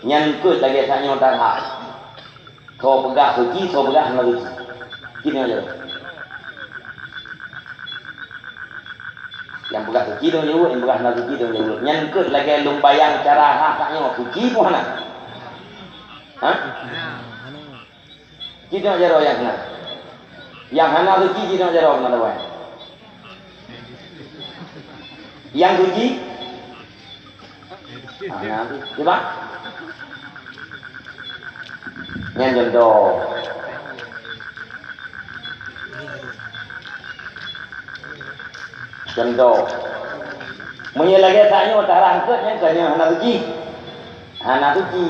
Nyan keuh lagèe tanyoe that-that. Soe peugah suci, soe peugah hana suci. Ci tanggông jaweueb. Nyang peugah suci tanggông jaweueb, nyang peugah hana suci tanggông jaweueb. Nyan keuh lagèe lôn bayang cara that-that nyoe, suci peue hana? Hah? Ci tanggông jaroe nyang hana. Nyang hana suci ci tanggông jaroe meunan awai. Nyang suci? Hana. Cuba. Nyan contoh. Contoh. Meunyoe lagèe tanyoe tarangkot nyan, tanyoe hana suci. Hana suci.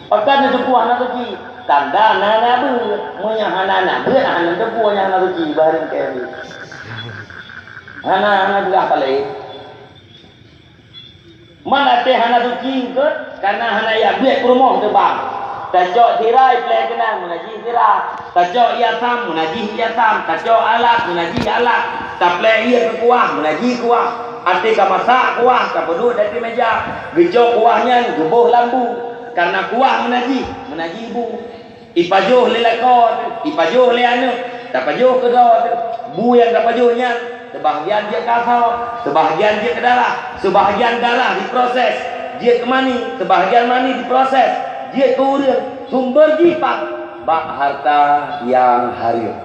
Pakon neuteupue hana suci? Tanda na aneuk beuet. Meunyoe hana aneuk beuet, hana neuteupue nyang hana suci, baru keu hana, hana peugah paléh. Man até hana suci eungkôt, kareuna hana jak beuet peurumoh teubang. Tacok sira iplè keunan, meunan jih sira. Tacok ié asam, meunan jih ié asam. Tacok alat, meunan jih alat. Taplè ié keu kuah, meunan jih kuah. Até ka masak kuah, tapeuduek di ateueh meuja. Geucok kuah nyan geuboh lam bu. Kareuna kuah meunan jih, meunan jih bu. Ipajoh lé lakoe teuh, ipajoh lé aneuk, tapajoh keudroe teuh. Bu nyang tapajoh nyan, seubahgian jeuet keu asoe, seubahgian jeuet keu darah, seubahgian darah diproses jeuet keu mani, seubahgian mani diproses jeuet keu ureueng. Sumber jih bak, bak harta nyang hareuem.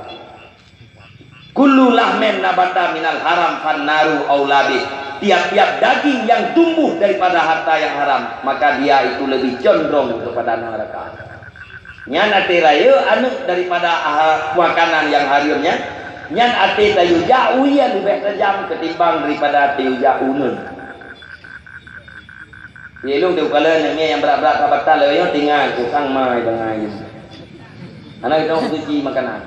Kullu lahmin nabata minal haram fannaru aula bih. Tiap-tiap daging yang tumbuh daripada harta yang haram, maka dia itu lebih condong kepada neraka. Nyan até rayeuk aneuëk daripada aha-, makanan nyang hareuem nyan, nyan até tayue jak u ie leubeh tajam ketimbang daripada tayue jak u uneuen. Di lôn teukalon nyang brat-brat ka batal lagée nyoe tinggai kusang mai bangai. Hana geutanyoe suci makanan.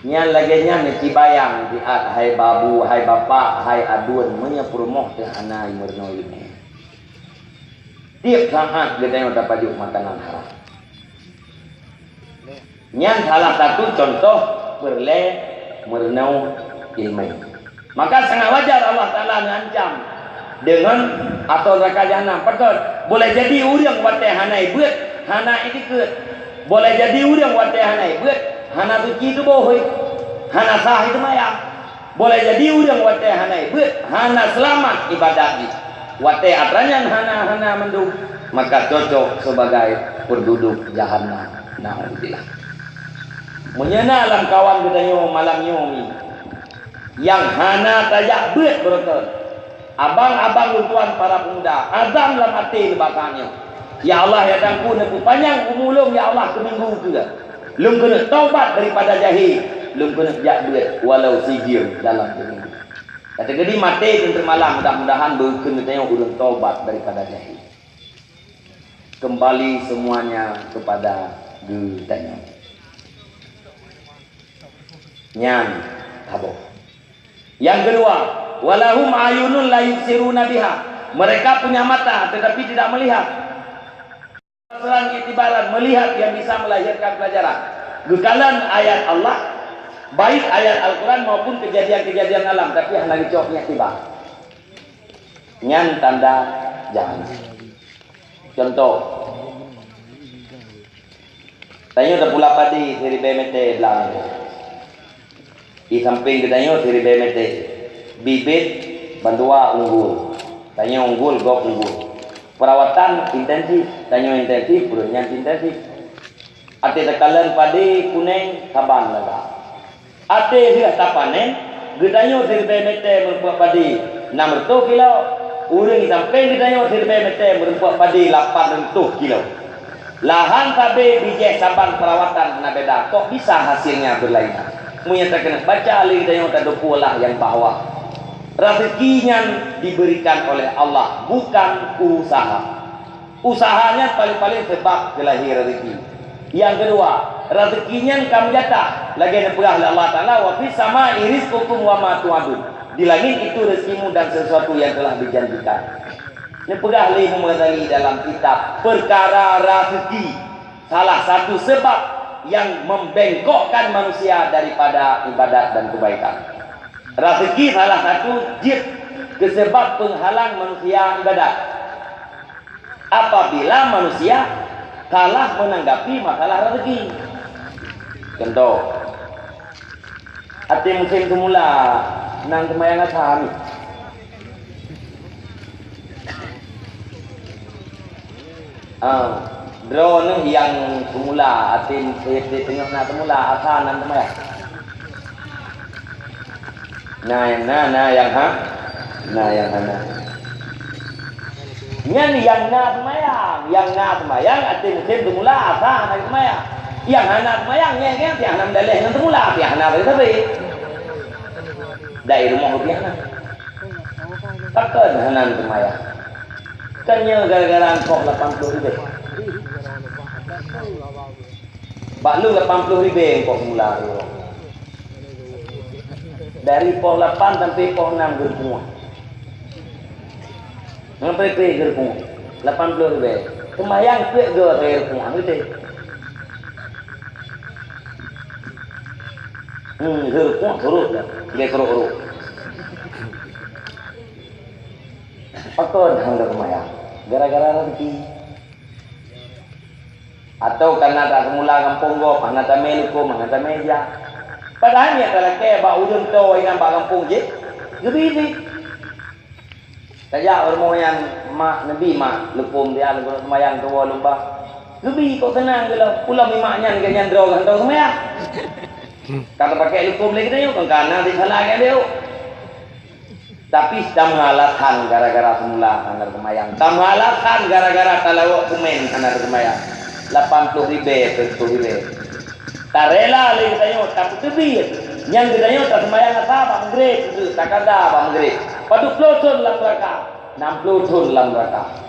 Nyan lagée nyan neucibayang jiat hai babu, hai bapak, hai aduen, meunyoe peurumoh teuh hana meurunoe iéleumé. Tieb saát geutanyoe tapajoh makanan haram. Nyan salah satu contoh peureulée meurunoe iéleumé. Maka sangat wajar Allah Taala neuancam deungon ateueh neuraka jahanam. Pakon? Boleh jadi ureuëng watée hana ibeuet, hana itikeuet. Boleh jadi ureuëng watée hana ibeuet, hana suci tuboh, hana sah iteumayang. Boleh jadi ureuëng watée hana ibeuet, hana seulamat ibadat jih. Watée atra nyan hana-hana mandum, maka cocok sebagai penduduk jahanam. Naudzubillah. Meunyoe na lamkawan geutanyoe malam nyoe mi, nyang hana tajak beuet beureukat, abang-abang lôn tuan para pemuda, azam lam até nibak nyoe, "Ya Allah, ya Tuhanku, neupeupanyang umu lôn, ya Allah, keu minggu keue. Lôn keuneuk taubat daripada jahé, lôn keuneuk jak beuet walau sijeuem dalam teuminggu." Ka teujadi maté teunteuk malam, mudah-mudahan beukeue geutanyoe ureuëng taubat daripada jahé. Kembali semuanya kepada geutanyoe. Nyan saboh. Yang kedua, "Walahum ayunun la yubsiruna biha." Mereka punya mata tetapi tidak melihat. Seorang iktibaran melihat yang bisa melahirkan pelajaran. Geukalon ayat Allah, baik ayat Al-Quran maupun kejadian-kejadian alam, tapi hana geucok iktibar. Nyan tanda jahanam. Contoh, tanyoe tapula padi siribée meter blang. Di samping geutanyoe siribée meter. Bibit bandua unggul. Tanyoe unggul, gob unggul. Perawatan intensif, tanyoe intensif, ureuëng nyan intensif. Até takalon padi kuneng saban lagak. Até lheueh tapanen, geutanyoe siribée meter meurumpok padi enam reutôh kilo, ureuëng di sampéng geutanyoe siribée meter meurumpok padi lapan reutôh kilo. Lahan sabe bijéh saban perawatan hana beda, kok bisa hasilnya berlainan? Meunyoe takeuneuk baca lé geutanyoe tadeungoe lah nyang bahwa raseuki nyan diberikan oleh Allah, bukan usaha. Usaha nyan paléng-paléng seubab geulahé raseuki. Nyang keudua, raseuki nyan ka meujatah, lagée neupeugah lé Allah Taala, "Wa fis samai rizqukum wa ma tu'adun." Di langit itu rezekimu dan sesuatu yang telah dijanjikan. Neupeugah lé Imam Ghazali dalam kitab Perkara Raseuki, salah satu sebab yang membengkokkan manusia daripada ibadat dan kebaikan. Raseuki salah satu jeuet keu sebab peunghalang manusia ibadat. Apabila manusia salah menanggapi masalah rezeki. Contoh, até musém seumula nan seumayang asar ni. Ah, droeneuh nyang seumula, até musém teungoh na seumula asar nan seumayang. Na, na, na nyang ha-, na nyang hana. Nyan nyang na seumayang, nyang na seumayang até musém seumula asar hana seumayang. Nyang hana seumayang, nyang, nyang, nyang hana meudaleh ngon seumula, nyang hana sabe-sabe. Dari rumoh rupiah na. Pakon hana seumayang? Kan nyoe gara-gara eungkot lapan ploh ribèe. Bak lôn lapan ploh ribèe eungkot mula tu. Dari poh lapan sampai poh enam geureupungoh. Sampai pih geureupungoh. Lapan ploh ribèe. Seumayang peuet goe geureupungoh, beutôi. Hmm, geureupungoh surut dah. Dia kerok-kerok. Pakon hana seumayang? Gara-gara rezeki. Atau karena taseumula gampông gob, hana tamè lukôm, hana tamè ija. Padahai nyang talakèe bak ureueng toe inan bak gampông jih, geubri-bri. Tajak u rumoh nyan mak neubi mak leukom dia leukom seumayang tuwoe lôn bah. Geubi kok keunang geulom, ulôn mimak nyan geuh nyan droe geuh droe seumayang. Ka tapakée leukom lé geutanyoe, kon ka na sisala nyan lé. Tapi tameualasan gara-gara seumula hana seumayang. Tameualasan gara-gara talawok kumen hana seumayang. Lapan ploh ribée, seratus ribée. Tarela lé geutanyoe, tapeuteubiet. Nyang geutanyoe taseumayang asa bak Maghrib, takada bak Maghrib. Padub ploh thon lam neuraka? Nam ploh thon lam neuraka.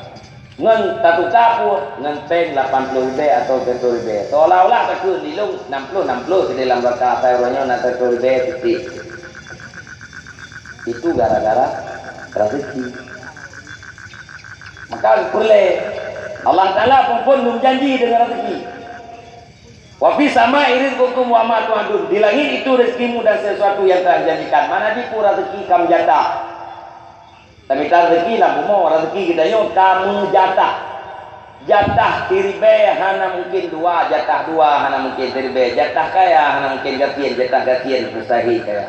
Ngon tatuka pun ngon péng lapan ploh ribée atau seratus ribée. Seolah-olah takheun di lôn nam ploh, nam ploh sideh lam neuraka, asai uroe nyoe na seratus ribée titik. Itu gara-gara rezeki. Maka peureulée Allah Taala pun, pun janji deungon rezeki. "Wa fis samai rizqukum wa ma tu'adun." Di langit itu rezekimu dan sesuatu yang telah dijanjikan. Mana jipu rezeki kam jatah. Tamita rezeki lam bumoe, rezeki geutanyoe ka meujatah. Jatah siribée hana mungkin dua, jatah dua hana mungkin siribée, jatah kaya hana mungkin gasien, jatah gasien mustahil kaya.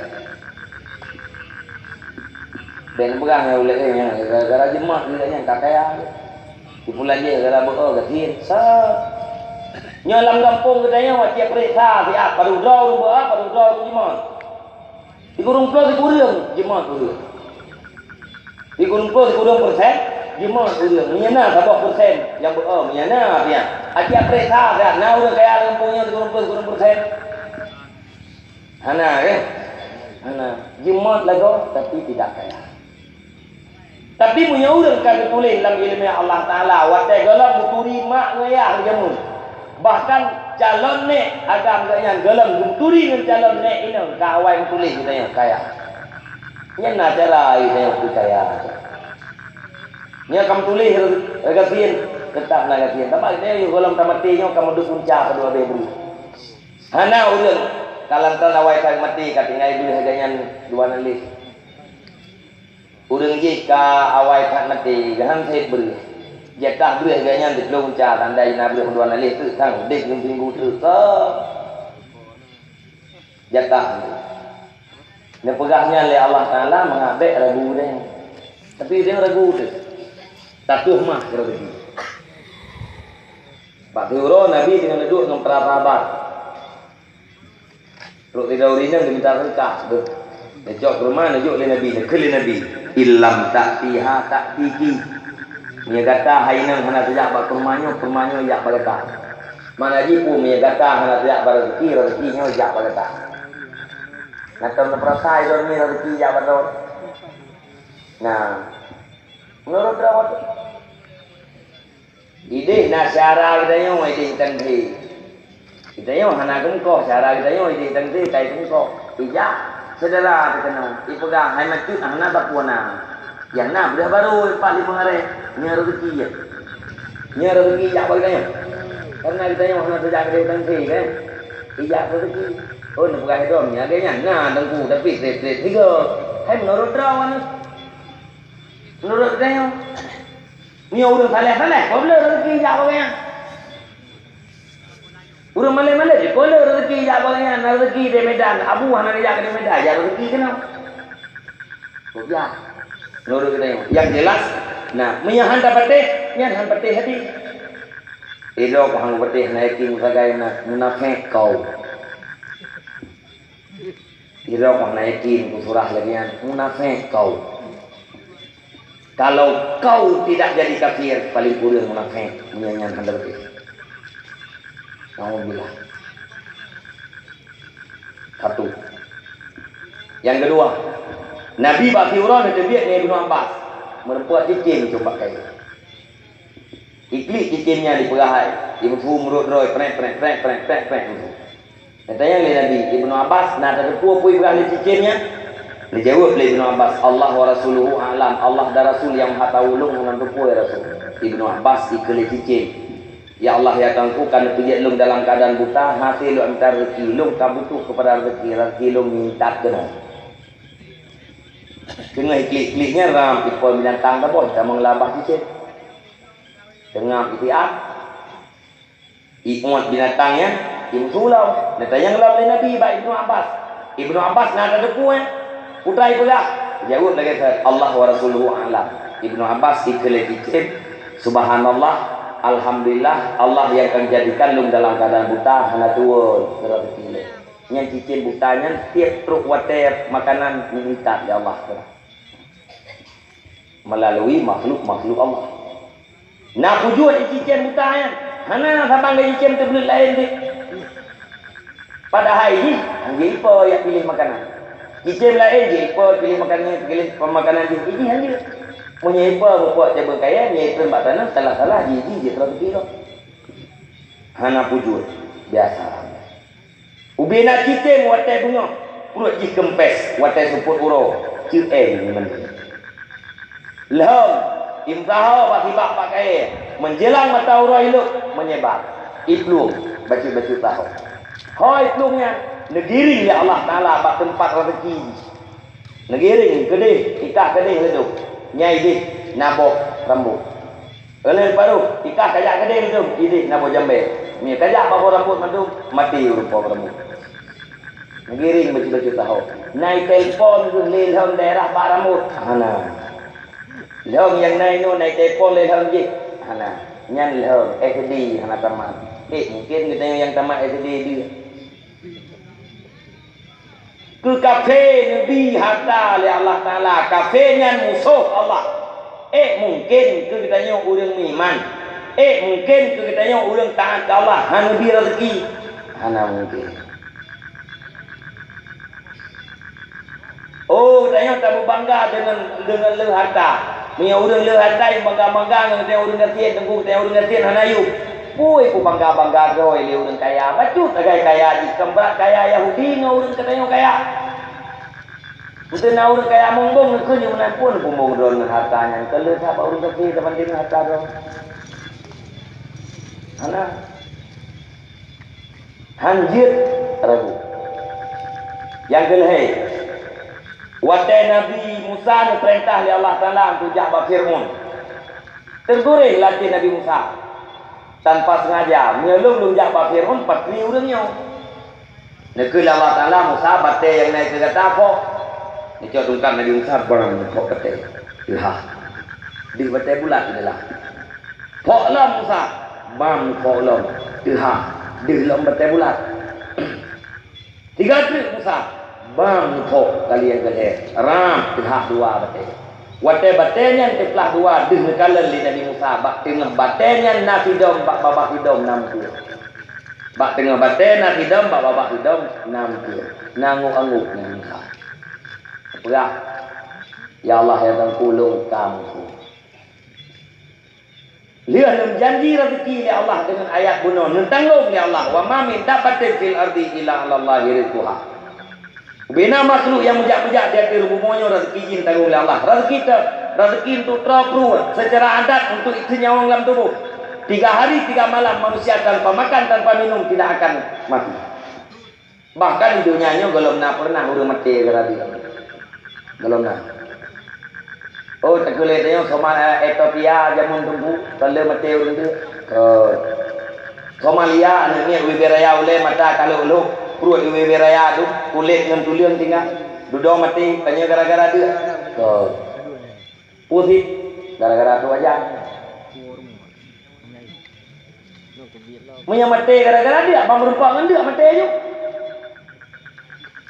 Bék neupeugah nyan ulée nyan, gara-gara jeumat nyan ka kaya. Sipulan jih gara-gara beu gasien. Sa. Nyoe lam gampông geutanyoe, tiep rét sa siat, padub droe ureuëng beu, padub droe ureuëng jeumat. Sikureueng ploh sikureueng jeumat ureuëng. Sikureueng ploh sikureueng persen jeumat ureuëng. Meunyo na saboh persen nyang beu, meunyo na, artinya, aci apreh sa, na ureuëng kaya lam gampông nyoe sikureueng ploh sikureueng persen? Hana, kan? Hana. Jeumat lagoe, tapi tidak kaya. Tapi meunyoe ureuëng ka geutuléh lam iéleumé Allah Taala, watée gohlom geuturi mak ngon yah jameun, bahkan calon nék agam geuh nyan gohlom geuturi ngon calon nék inong, ka awai meutuléh geutanyoe kaya. Nyan na cara geutanyoe keu kaya. Nyoe ka meutuléh gasien, teutap na gasien. Teuma geutanyoe gohlom tamaté nyoe ka meuduek punca padub abéh breuh. Hana ureuëng ka lantang awai that maté ka tinggai breuh geuh nyan dua na lheueh. Ureuëng jih ka awai that maté, geuhan sép breuh. Jatah breuh geuh nyan siplôh gunca, tandai na breuh dua na lheueh teuk sang, udeb ngon minggu teuk. Ka jatah tu. Neupeugah nyan lé Allah Taala mangat bék ragu ureuëng. Tapi ureuëng ragu teuk. Tatuh mah keu rezeki. Bak siuroe Nabi deungon neuduek ngon para sahabat. Trok sidroe ureuëng inong geumita seudekah, geucok keureuma neujok lé Nabi, neukheun lé Nabi, "Illam ta'tiha ta'tiki." Meunyoe gata hai inong hana tajak bak keureuma nyoe, keureuma nyoe jak bak gata. Makna jih peue, meunyoe gata hana tajak bak rezeki, rezeki nyoe jak bak gata. Na tom neupeurasa droeneuh rezeki jak bak droe? Nah, meunurot droe Idéh na syara geutanyoe, idéh teuntée. Geutanyoe hana keumeukoh, syara geutanyoe idéh teuntée, kai keumeukoh. Ijak syedara teukeunong, ipeugah, "Hai macut, hana sapeue na. Nyang na beureuh barô, empat limong arée, nyoe rezeki jih. Nyoe rezeki jak bak geutanyoe." Kareuna geutanyoe hana tajak idéh teuntée, kan? Ijak rezeki. Oh, neupeugah lom, nyan lagée nyan na teungku, tapi treb-treb sigoe. Hai meunurot droe aneuëk. Meunurot geutanyoe. Meunyoe ureuëng saleh-saleh, peue le rezeki jak bak gobnyan? Ureuëng malém-malém, peue le rezeki jak bak gobnyan? Na rezeki di Medan, Abu hana geujak di Medan, jak rezeki keunoe. Peue jak? Meunurot geutanyoe. Nyang jeulaih, nah, meunyoe han tapatéh, nyan han patéh hati. Ilok han patéh, na yakin sagai na munafék kau. Sidroe meuh na yakin keu surah lagée nyan, munafék kau. Kalau kau tidak jadi kafir, paléng kureueng munafék, meunyoe nyan hana beutôi. Nauzubillah. Satu. Nyang keudua, Nabi bak siuroe neuteubiet ngon Ibnu Abbas, meurumpok cicém cok bak kayée. Iklik cicém nyan dipeugah hai, dimeusu meurot droe, prek, prek, prek, prek, prek, prek, meusu. Neutanyong lé Nabi, "Ibnu Abbas, na tateupeue peue ipeugah lé cicém nyan?" Neujaweueb lé Ibnu Abbas, "Allah wa rasuluhu a'lam, Allah dan Rasul nyang maha tahu, lôn hana tateupeue, ya Rasul." Ibnu Abbas ikheun lé cicém, "Ya Allah, ya Tuhanku, ka neupeujeuet lôn dalam keuadaan buta, hase lôn mita rezeki, lôn ka butuh keupada rezeki, rezeki lôn meuintat keunoe." Teungoh iklik-iklik nyan ram, ipon binatang taboh, tamong lam babah cicém. Teungoh isiat, iuet binatang nyan, imeusu lom. Neutanyong lom lé Nabi bak Ibnu Abbas, "Ibnu Abbas, na tateupeue, eh, peue ipeugah?" Jaweueb lagée that, "Allah wa rasuluhu a'lam." Ibnu Abbas ikheun lé cicém, "Subhanallah, alhamdulillah, Allah nyang ka jadikan lôn dalam keuadaan buta hana tuwö keu raseuki lôn." Nyan cicém buta nyan tiep trok watée makanan nyan intat lé Allah. Meulalu makhluk-makhluk Allah. Na peujeuet cicém buta nyan, hana saban lé cicém teubleuet laén deh. Padahai jih, han jeuet ipo jak piléh makanan. Cicém laén jeuet ipo piléh makanan, piléh peumakanan jih, jih han jeuet. Meunyoe ipo mupok cabeueng kayée, meunyoe itrön bak tanoh, salah-salah jih, jih jeuet raseuki lom. Hana peujeuet, biasa. Ubé na cicém watée beungoh, pruet jih keumpés, watée seupôt uroe, ceu'eng ngon mandi. Lheueng, imeusaho bak sibak bak kayée, meunjeulang mata uroe ilok, meunyeubah, iplueng bacut-bacut saho. Ho iplueng nyan, neugiring lé Allah Taala bak teumpat raseuki jih. Neugiring keudeh, ikah keudeh ladôm. Nyan ideh na boh rambôt. Eulheueh parôh, ikah kajak keudeh ladôm, ideh na boh jambée. Meunyoe kajak bak boh rambôt mandum, maté ureuëng po rambôt. Neugiring bacut-bacut saho. Na itelepon keuh lé lheueng daerah bak rambôt? Hana. Lheueng nyang na inoe na itelepon lé lheueng jih? Hana. Nyan lheueng S D hana tamat. Eh, mungken geutanyoe nyang tamat S D deuh. Keu kafé neubi hareuta lé Allah Taala, kafé nyan musoh Allah. Ék mungken keu geutanyoe ureuëng meuiman? Ék mungken keu geutanyoe ureuëng taát keu Allah hana neubi raseuki? Hana mungken. Oh, geutanyoe tabeubangga deungon, deungon le hareuta. Meunyoe ureuëng le hareuta nyang bangga-bangga ngon geutanyoe ureuëng gasien, teungku, geutanyoe ureuëng gasien hana yum. Peue peubangga-bangga droe lé ureuëng kaya? Bacut sagai kaya jih, kon brat kaya Yahudi ngon ureuëng geutanyoe kaya. Meuteuna ureuëng kaya mumbong neukheun meunan pun bumbong droe ngon hareuta nyan, kon le that bak ureuëng kafé tabandeng hareuta droe. Hana. Han jeuet ragu. Nyang keulhée, watée Nabi Musa neupeurintah lé Allah Taala untuk jak bak Fir'aun, teuguréh lateh Nabi Musa. Tanpa sengaja, meunyoe lôn lôn jak bak Fir'aun, patri ureuëng nyoe. Neukheun lé Allah Taala, "Musa, batée nyang na keu gata phok." Neucok tungkat Nabi Musa, bang, phok batée. Teuhah. Deuh batée bulat neulah. "Phok lom, Musa." Bang, phok lom. Teuhah. Deuh lom batée bulat. Tiga treuk Musa. Bang, phok kali nyang keulhée. Rhah, teuhah dua batée. Watée batée nyan teuplah dua deuh neukalon lé Nabi Musa, bak teungoh batée nyan na sidom, bak babah sidom na meukeue. Bak teungoh batée na sidom, bak babah sidom na meukeue. Na anggôk-anggôk Nabi Musa. Peugah, "Ya Allah, ya Tuhanku, lôn ka meukeue." Lheueh lôn janji raseuki lé Allah deungon ayat bunoe, neutanggong lé Allah, "Wa ma min dabbatin fil ardi illa 'alallahi rizquha." Bina makhluk nyang meujak-meujak di ateueh bumoe nyoe raseuki jih tanggong lé Allah. Raseuki teu, raseuki untuk troe pruet, seucara adat untuk ikheun nyawöng lam tuboh. Tiga hari, tiga malam manusia tanpa makan, tanpa minum tidak akan mati. Bahkan di donya nyoe gohlom na pernah ureuëng maté gara-gara dia. Gohlom na. Oh, takeulet tanyoe Somalia, Ethiopia, jameun teungku, ka lheueh maté ureuëng tu. Oh. Somalia, aneuk miet Wibi Raya ulée mata kalok lhok, pruet Wibi Raya tu, kulét ngon tuleueng tinggai. Dudoe maté, tanyoe gara-gara dia. Oh. Pusit, gara-gara tu aja. Meunyoe maté gara-gara dia, ban meureumpok ngon dia maté ju.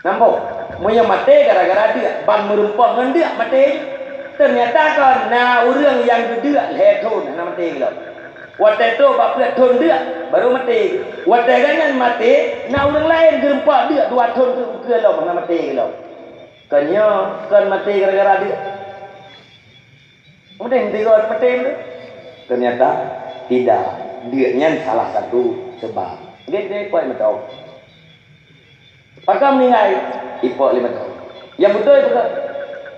Nampak? Meunyoe maté gara-gara dia, ban meureumpok ngon dia maté ju. Teunyata kon na ureuëng nyang geudeuk lhée thon hana maté gohlom. Watée trok bak peuet thon deuk, baru maté. Watée gobnyan maté, na ureuëng laén geureumpok deuk dua thon teuk ukeue lom hana maté gohlom. Kon nyoe, kon maté gara-gara deuk. Udeh, tiga maté tu. Ternyata tidak. Dia nyan salah satu sebab. Dia, dia ipok lima tahun. Pakon meninggai? Ipok lima tahun. Yang betul itu kan?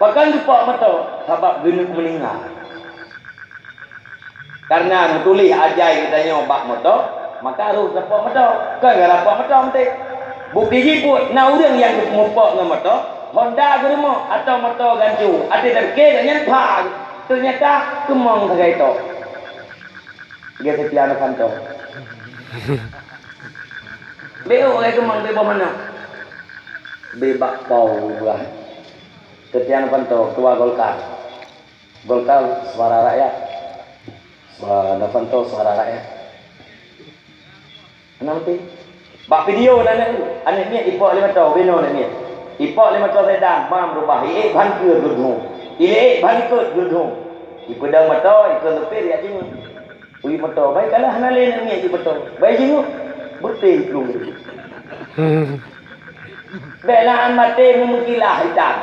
Pakon ipok lima tahun? Sabab geuneuk meninggai. Karena meutuléh ajai geutanyoe bak moto, maka harôh tapok moto. Kon gara pok moto maté. Bukti jih buet, na ureuëng nyang geupeumoto ngon moto, Honda geurumoh atau moto gancu, até teuke gobnyan pha, ternyata keumong sagai tok. Geu Setia Novanto. Beu ai keumong beu boh manok. Beu bak pau buah. Setia Novanto, ketua Golkar. Golkar suara rakyat. Suara Novanto suara rakyat. Kenapa? Bak video na aneuk, aneuk miet ipok lé moto, binoe aneuk miet. Ipok lé moto sedan, mam rubah, iék ban keue geudhong. Iék ban likot geudhong. Ipeudong moto, ikot supir, yak jingok. Ui moto, bai kalah hana lé aneuk miet jih moto. Bai jingok. Beutôi plueng. Bèk laan maté meumeukilah itam.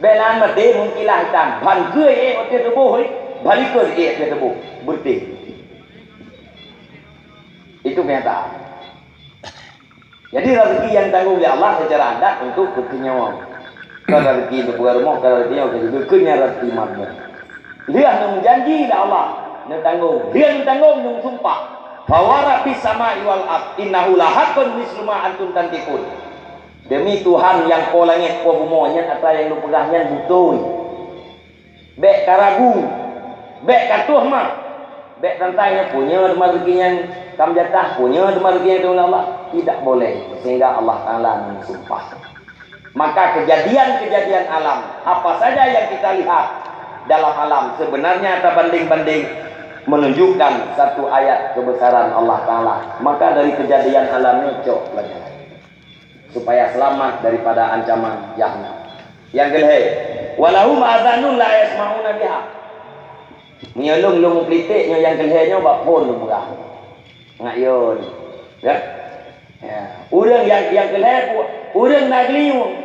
Bèk laan maté meumeukilah itam. Ban keue iék watèe tuboh, ban likot iék watèe tuboh. Beutôi. Itu kenyataan. Jadi, rezeki yang ditanggung oleh Allah secara adat untuk keukeunyoe. Kon rezeki untuk peugah rumoh, kon rezeki nyoe, keu nyan rezeki makmur. Lheueh neumeujanji lé Allah, neutanggong. Lheueh neutanggong, neusumpah. "Fa wa rabbis sama'i wal ard, innahu lahaqqun mislu ma antum tantiqun." Demi Tuhan nyang po langét, po bumoe, nyan atra nyang lôn peugah nyan beutôi. Bèk ka ragu, bèk ka tuh mah. Bèk tantang nyan, peue nyoe teuma rezeki nyang ka meujatah, peue nyoe teuma rezeki nyang teurimong Allah. Tidak boleh, sehingga Allah Taala meusumpah. Maka kejadian-kejadian alam, apa saja yang kita lihat dalam alam, sebenarnya tabanding-banding menunjukkan satu ayat kebesaran Allah Taala. Maka dari kejadian alam nyoe cok pelajaran. Supaya selamat daripada ancaman Jahannam. Nyang keulhèe, "Walahum adhanun la yasma'una biha." Meunyoe lôn, lôn meupeulitiek nyoe nyang keulhèe nyoe bak phôn lôn peugah. Ngat yo ni. Ya. Ya. Ureueng nyang, nyang keulhèe pu-, ureueng na geulinyueng,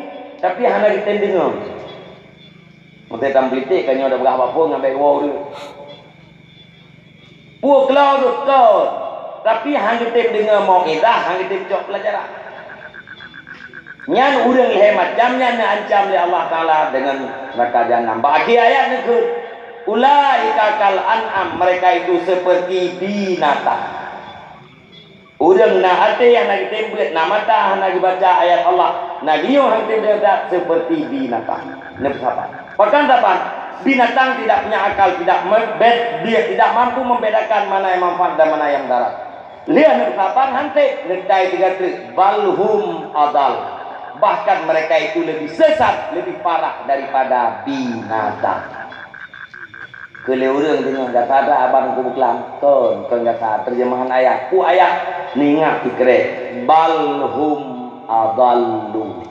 tapi hana geutem deungoe. Meunteuk tam politik, ka nyoe tapeugah bak phôn ngon bèk woe ureueng. Peue keulôn rukon, tapi han geutem deungoe mau'izah, han geutem cok peulajaran. Nyan ureueng lhèe macam nyan neuancam lé Allah Taala deungon neuraka Jahannam. Bak akhé ayat neukheun, "Ulaika kal an'am," mereka itu seperti binatang. Ureueng na até hana geutem beuet, na mata hana geubaca ayat Allah, na geulinyueng hana geutem beuet, seperti binatang. Neupeusapat. Pakon sapat? Binatang tidak punya akal, tidak me-, be-, dia tidak mampu membedakan mana yang manfaat dan mana yang mudarat. Lheueh neupeusapat, han trép, neutai teuga treuk, "Bal hum adal." Bahkan mereka itu lebih sesat, lebih parah daripada binatang. Keu lé ureueng deungoe gata dak aban kupeuklam? Kon, kon gata. Terjemahan ayat. Peue ayat? Neuingat sikrek. "Bal hum adallu."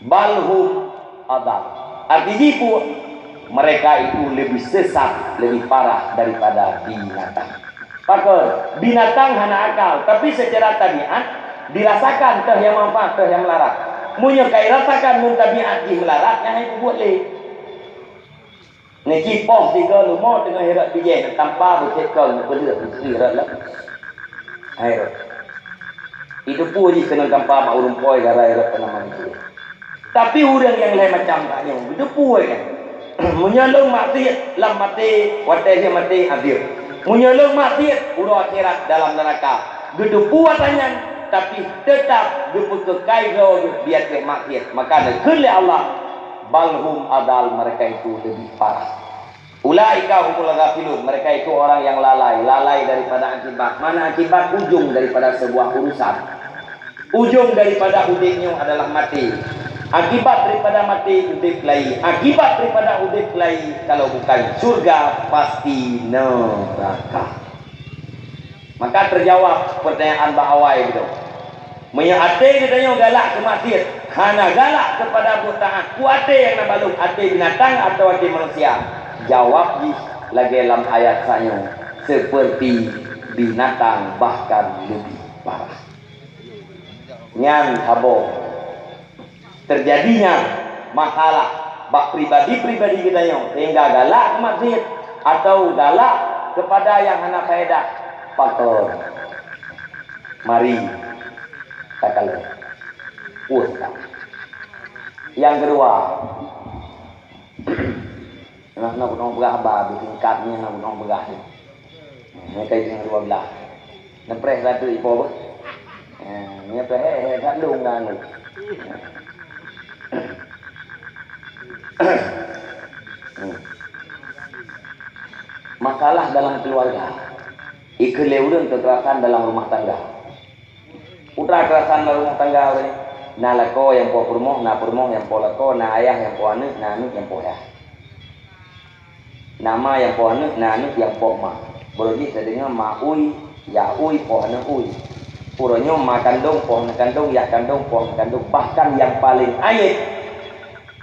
"Bal hum adal." Arti jih peue? Mereka itu lebih sesat, lebih parah daripada binatang. Pakon? Binatang hana akal, tapi secara tabiat dirasakan toh nyang manfaat, toh nyang meudarat. Meunyoe ka irasakan ngon tabiat jih meudarat, nyan han ipeubuet lé. Neucipoh sigoe leumo teungoh hirot bijéh, neutampa beucet kong, neupeuleueh, neuturi rot lom. Hai rot. Itu peue jih keuneuk tampa bak ureueng poi gara-gara rot teungoh manusia. Tapi ureueng nyang lhèe macam tanyoe, geuteupeue nyan. Meunyoe lôn maksiet lam maté, watèe lheueh maté, adeueb. Meunyoe lôn maksiet, uroe akhirat dalam neuraka. Geuteupeue atra nyan, tapi teutap geupeukeukai droe geuh di ateueh maksiet. Maka neukheun lé Allah, "Bal hum adal," mereka itu lebih parah. "Ulaika humul ghafilun," mereka itu orang yang lalai, lalai daripada akibat. Mana akibat? Ujung daripada sebuah urusan. Ujung daripada udép nyoe adalah maté. Akibat daripada maté, udép lai. Akibat daripada udép lai, kalau bukan syurga, pasti neuraka. Maka teujaweueb peutanyaan bak awai beudôh. Meunyoe até geutanyoe galak keu maksiet, hana galak keupada buet taát, peue até nyang na bak lôn, até binatang atawa até manusia? Jaweueb jih lagèe lam ayat sanyoe, seperti binatang, bahkan lebih parah. Nyan saboh. Teujadinya masalah bak pribadi-pribadi geutanyoe sehingga galak keu maksiet atau galak keupada nyang hana faedah, pakon? Mari takalon. Peue teuntang? Nyang keudua, Nah, na keunoe peugah haba, beutingkat nyan na keunoe peugah nyan. Nyan ka jeuet dua blah. Neupreh satu ipo beuh. Eh, nyan preh, eh, eh, sandong dah anu. Hmm. Masalah dalam keluarga. Ikheun lé ureueng kekerasan dalam rumah tangga. Putra keurasan lam rumoh tangga ureueng nyoe. Na lakoe nyang po peurumoh, na peurumoh nyang po lakoe, na ayah nyang po aneuk, na aneuk nyang po ayah. Na ma nyang poh aneuk, na aneuk nyang poh ma. Beureugi teudeungoe ma ui, yah ui, poh aneuk ui. Uroe nyoe ma kandong, poh aneuk kandong, yah kandong, poh aneuk kandong. Bahkan nyang paleng ayeb,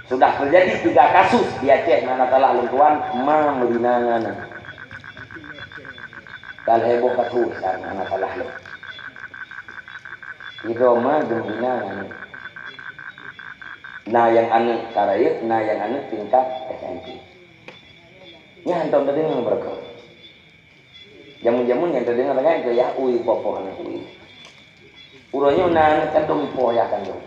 sudah teujadi tiga kasus di Aceh, na, na salah lôn tuan, ma meurina ngon aneuk. Ka lhèe boh kasus, na, na salah lôn. Sidroe ma geumina ngon aneuk. Na nyang aneuk ka rayeuk, na nyang aneuk tingkat S M P. Nyan hántom teudeungoe beureukoh. Jameun-jameun nyang teudeungoe lagèe nyan keu yah ui, poh-poh aneuk ui. Uroe nyoe na aneuk kandong ipoh yah kandong.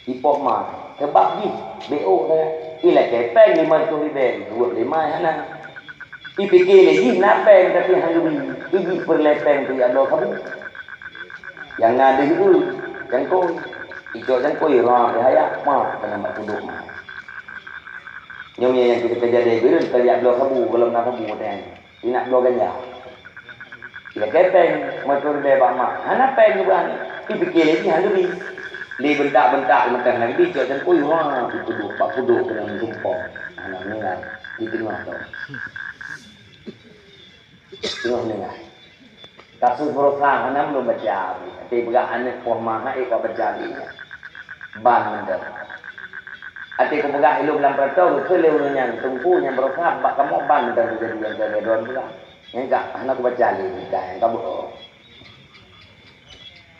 Ipoh ma, sabab jih B O ka. Ilakèe péng limong reutôh ribèe, buet lé ma hana. Ipike lé jih na péng tapi han geubri. Ijih peureulèe péng keu ijak bloe sabu. Nyang na deuh eu, cangkôi. Icok cangkôi, rhah, hayak, ma, keunan bak pudok ma. Nyoe nyang keu keujadian beureuen, tajak bloe sabu, gohlom na sabu teuh. Inak bloe ganja. Ilakèe péng, meuteuribèe bak ma. Hana péng keuban. Ipike lé jih han geubri. Lé beuntak-beuntak meuteun lagèe bicok dan, ui, wah, di pudok, bak pudok keunan meutumpông. Hana meuninggai. Di teungoh tu. Teungoh meuninggai. Kasus baroesa hana lôn baca. Tapi peugah aneuk poh ma, hai, ka baca lé nyan. Ban mantong. Até kupeugah ilôn lam peuratoe, geukheun lé ureueng nyan, "Teungku, nyang baroesa bak kamoe ban mantong teujadi nyang keu lhèe droe peugah." Nyang ka hana kubaca lé, nyang ka, nyang ka beuo.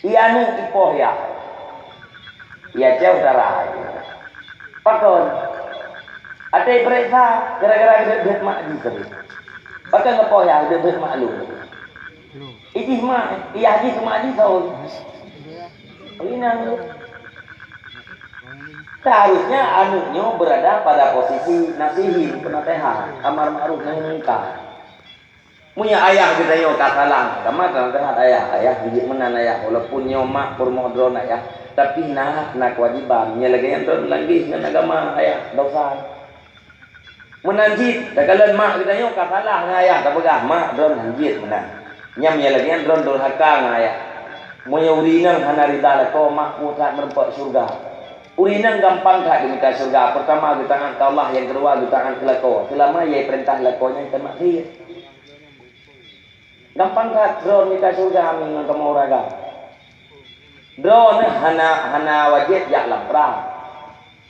Ié aneuk ipoh yah. Ié Aceh Utara. Pakon? Até ipeuriksa, gara-gara geubeuet mak jih sabe. Pakon geupoh yah geubeuet mak lôn. Ijih mak, yah jih keu mak jih saon. Inan. Seharusnya aneuk nyoe berada pada posisi nasihin, penasehat, amar ma'ruf nahi mungkar. Meunyoe ayah geutanyoe ka salah, sama penasehat ayah, ayah jijak meunan ayah, walaupun nyoe mak peurumoh droeneuh ayah, tapi na, na kewajiban, nyoe lagèe nyan droeneuh leungeh ngon agama ayah, dosa. Meunan cit, takalon mak geutanyoe ka salah ngon ayah, tapeugah, "Mak, droeneuh han jeuet meunan." Nyan meunyoe lagèe nyan droeneuh durhaka ngon ayah. Meunyoe ureueng inong hana rida lakoe, mak peue that meureumpok syeuruga. Ureueng inong gampang that geumita syeuruga, peurtama geutaát keu Allah, nyang keudua geutaát keu lakoe, seulama nyang jipeurintah lakoe nyan kon maksiet. Gampang that droeneuh mita syeuruga ngon kamoe ureueng agam. Droeneuh hana, hana wajéb jak lam prang.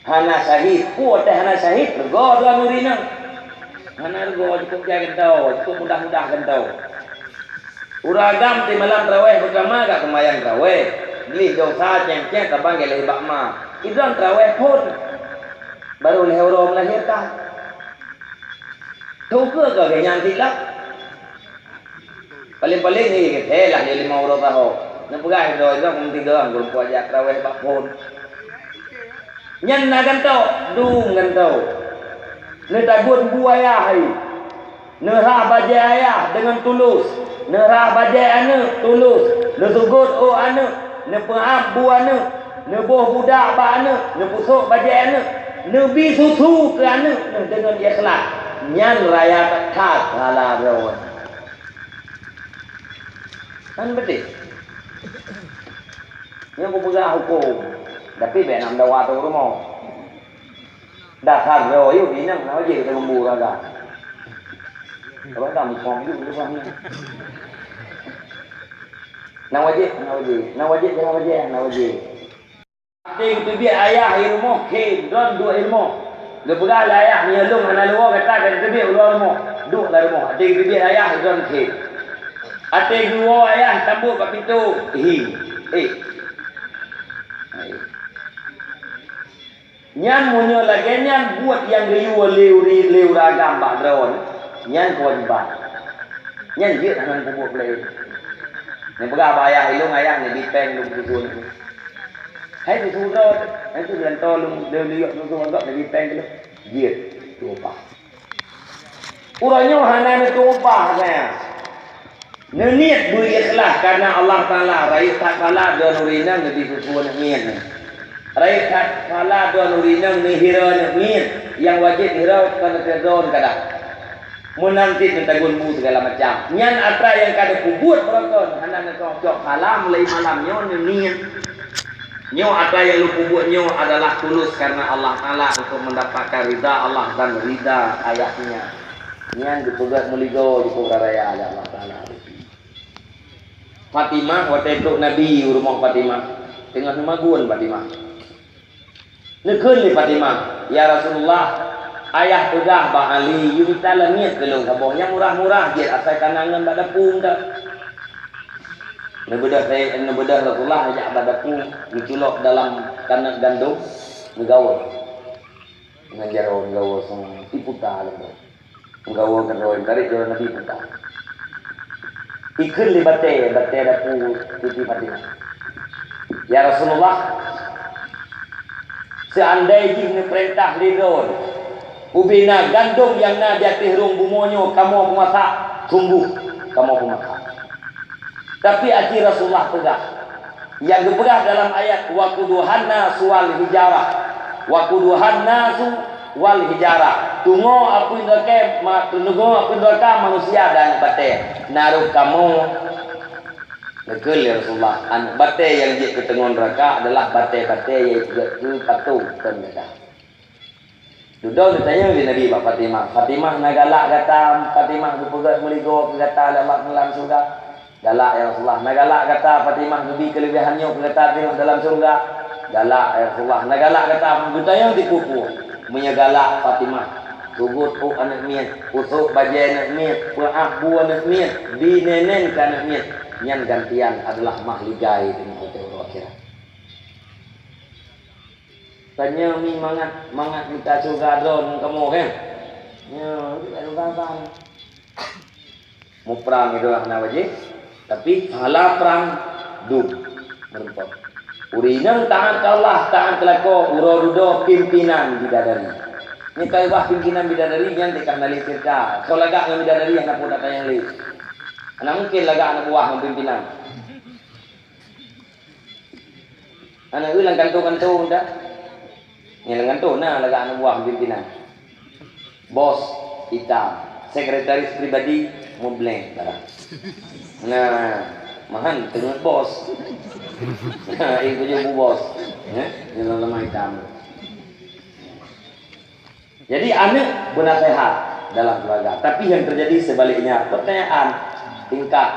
Hana syahid. Peue watèe hana syahid? Reugoe droeneuh ureueng inong. Hana reugoe, cukôp jai gantoe, cukôp mudah-mudah gantoe. Ureueng agam di malam traweh beusama ka seumayang traweh. Gleh dosa céng-céng tabang geuléh bak ma. Idroen traweh phôn. Baru lhèe uroe meulahé ka. Toh keu ka geuh nyan silap. Paléng-paléng ni, eh, lah nyoe limong uroe saho. Neupeugah droe, droe meutiga, geurumpok jak traweh bak phôn. Nyan na gantoe, dum gantoe. Neutagun bu ayah hai. Neurhah bajèe ayah deungon tulus. Neurhah bajèe aneuk tulus. Neusugôt ôk aneuk. Neupeuab bu aneuk. Neuboh budak bak aneuk. Neupeusôk bajèe aneuk. Neubi susu keu aneuk neuh deungon ikhlas. Nyan raya that-that pahala droe. Kan beutôi? Nyoe kupeugah hukôm, tapi bèk na meudawa ateueh rumoh. Dasar droe yôh inong na wajéb geuteumeubu raga. Abang dah muphom yôh leubeh nyan. Na wajéb, na wajéb. Na wajéb, na wajéb, na wajéb. Até geuteubiet ayah i rumoh, khem, droen duek i rumoh. Geupeugah lé ayah, "Meunyoe lôn hana leuwoe gata ka teubiet u luwa rumoh, duek lam rumoh." Até geuteubiet ayah, droen khem. Até geuwoe ayah tambot bak pintoe, hi, eh. Nyan meunyoe lagèe nyan buet nyang geuyue lé uri-, lé ureueng agam bak droen, nyan keuwajéban. Nyan jeuet hana peubuet peuleueh. Neupeugah bak ayah, "Ilôn ayah neubi péng lôn keu susu." Hai keu susu droe, hai keu geulantoe lôn, lôn liyok susu agak neubi péng keu lôn. Jeuet, teuupah. Uroe nyoe hana neuteuupah, sayang. Neuniet beu ikhlas kareuna Allah Taala, rayeuk that pahala droen ureueng inong neubi susu aneuk miet. Rayeuk that pahala droen ureueng inong neuhira aneuk miet, nyang wajéb hira kon droen kadang. Meunan cit neutagun bu sigala macam. Nyan atra nyang ka neupeubuet beurangkon, hana neucok-cok pahala mulai malam nyoe neuniet. Nyoe atra nyang lôn peubuet nyoe adalah tulus kareuna Allah Taala untuk mendapatkan ridha Allah dan ridha ayahnya. Nyan geupeugét meuligoe jipeugah raya lé Allah Taala. Fatimah, watée trok Nabi u rumoh Fatimah, teungoh neumagun Fatimah. Neukheun lé Fatimah, "Ya Rasulullah, ayah peugah bak Ali, yue mita langét keu lôn saboh nyang murah-murah jeuet asai ka na ngon bak dapeueng teuh." Neubeudôh, neubeudôh Rasulullah jak bak dapeueng, geuculok dalam kanét gandom, neugawa. Ngon jaroe neugawa sang iputa lom. Meugawa keudroe, tarék jaroe Nabi puta. Ikheun lé batée, batée dapu Siti Fatimah, "Ya Rasulullah, seuandai jih neupeurintah lé droe, ubena gandom nyang na di ateueh rhueng bumoe nyoe kamoe peumasak, sunggoh kamoe peumasak. Tapi aci Rasulullah peugah, nyang geupeugah dalam ayat, 'Waquduhan nasu wal hijarah. Waquduhan nasu wal hijarah.' Tungoe apui neuraka, ma-, tungoe apui neuraka manusia dan batée. Na rôh kamoe." Neukheun lé Rasulullah, "Aneuëk batée nyang jeuet keu teungoh neuraka adalah batée-batée nyang jeuet keu patung kon gata." Dudoe geutanyong lé Nabi bak Fatimah, "Fatimah, na galak gata, Fatimah, geupeugét meuligoe keu gata lam, lam syeuruga?" "Galak, ya Rasulullah." "Na galak gata, Fatimah, geubi keuleubehan nyoe keu gata teungoh dalam syeuruga?" "Galak, ya Rasulullah." "Na galak gata?" Geutanyong sipeue-peue. Meunyoe galak Fatimah, sugôt ôk aneuëk miet, pusôk bajée aneuëk miet, peuáh bu aneuëk miet, bi nenen keu aneuëk miet, nyan gantian adalah mahligai teungoh watée uroe akhirat. Tanyoe mi mangat, mangat mita syeuruga droe ngon kamoe, kan? Nyoe, tak ada urusan. Muprang itu hana wajéb, tapi pahala prang dum meureumpok. Ureuëng inong taát keu Allah, taát keu lakoe, uroe dudoe pimpinan bidadari. Nyoe ka ubah pimpinan bidadari nyan teuka hana lé ceurita. Soe lagak ngon bidadari hana peue that nyang lé. Hana mungken lagak aneuk buah ngon pimpinan. Aneuk lam kantô-kantô dah. Nyan lam kantô na lagak aneuk buah pimpinan. Bos itam, sekretaris pribadi mubleng barang. Nah, mahan teungoh bos. Nah, itu je bu bos. Ya, dalam lemah hitam. Jadi, aneuk beunasehat dalam keluarga, tapi yang terjadi sebaliknya, pertanyaan tingkat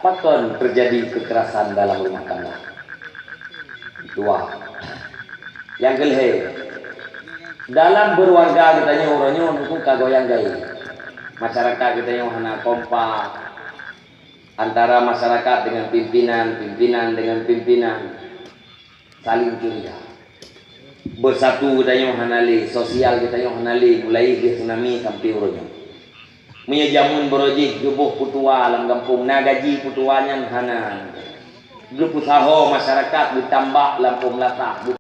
pakon terjadi kekerasan dalam rumah tangga. Dua. Yang kelhée, dalam berwarga geutanyoe uroe nyoe nungku ka goyang gai. Masyarakat geutanyoe hana kompak antara masyarakat dengan pimpinan, pimpinan dengan pimpinan. Saling curiga. Beusatu geutanyoe hana lé, sosial geutanyoe hana lé, mulai lheueh tsunami sampai uroe nyoe. Meunyoe jameun baroe jih geuboh peutua lam gampông, na gaji peutua nyan hana. Geupeusaho masyarakat geutambak lam pom latah.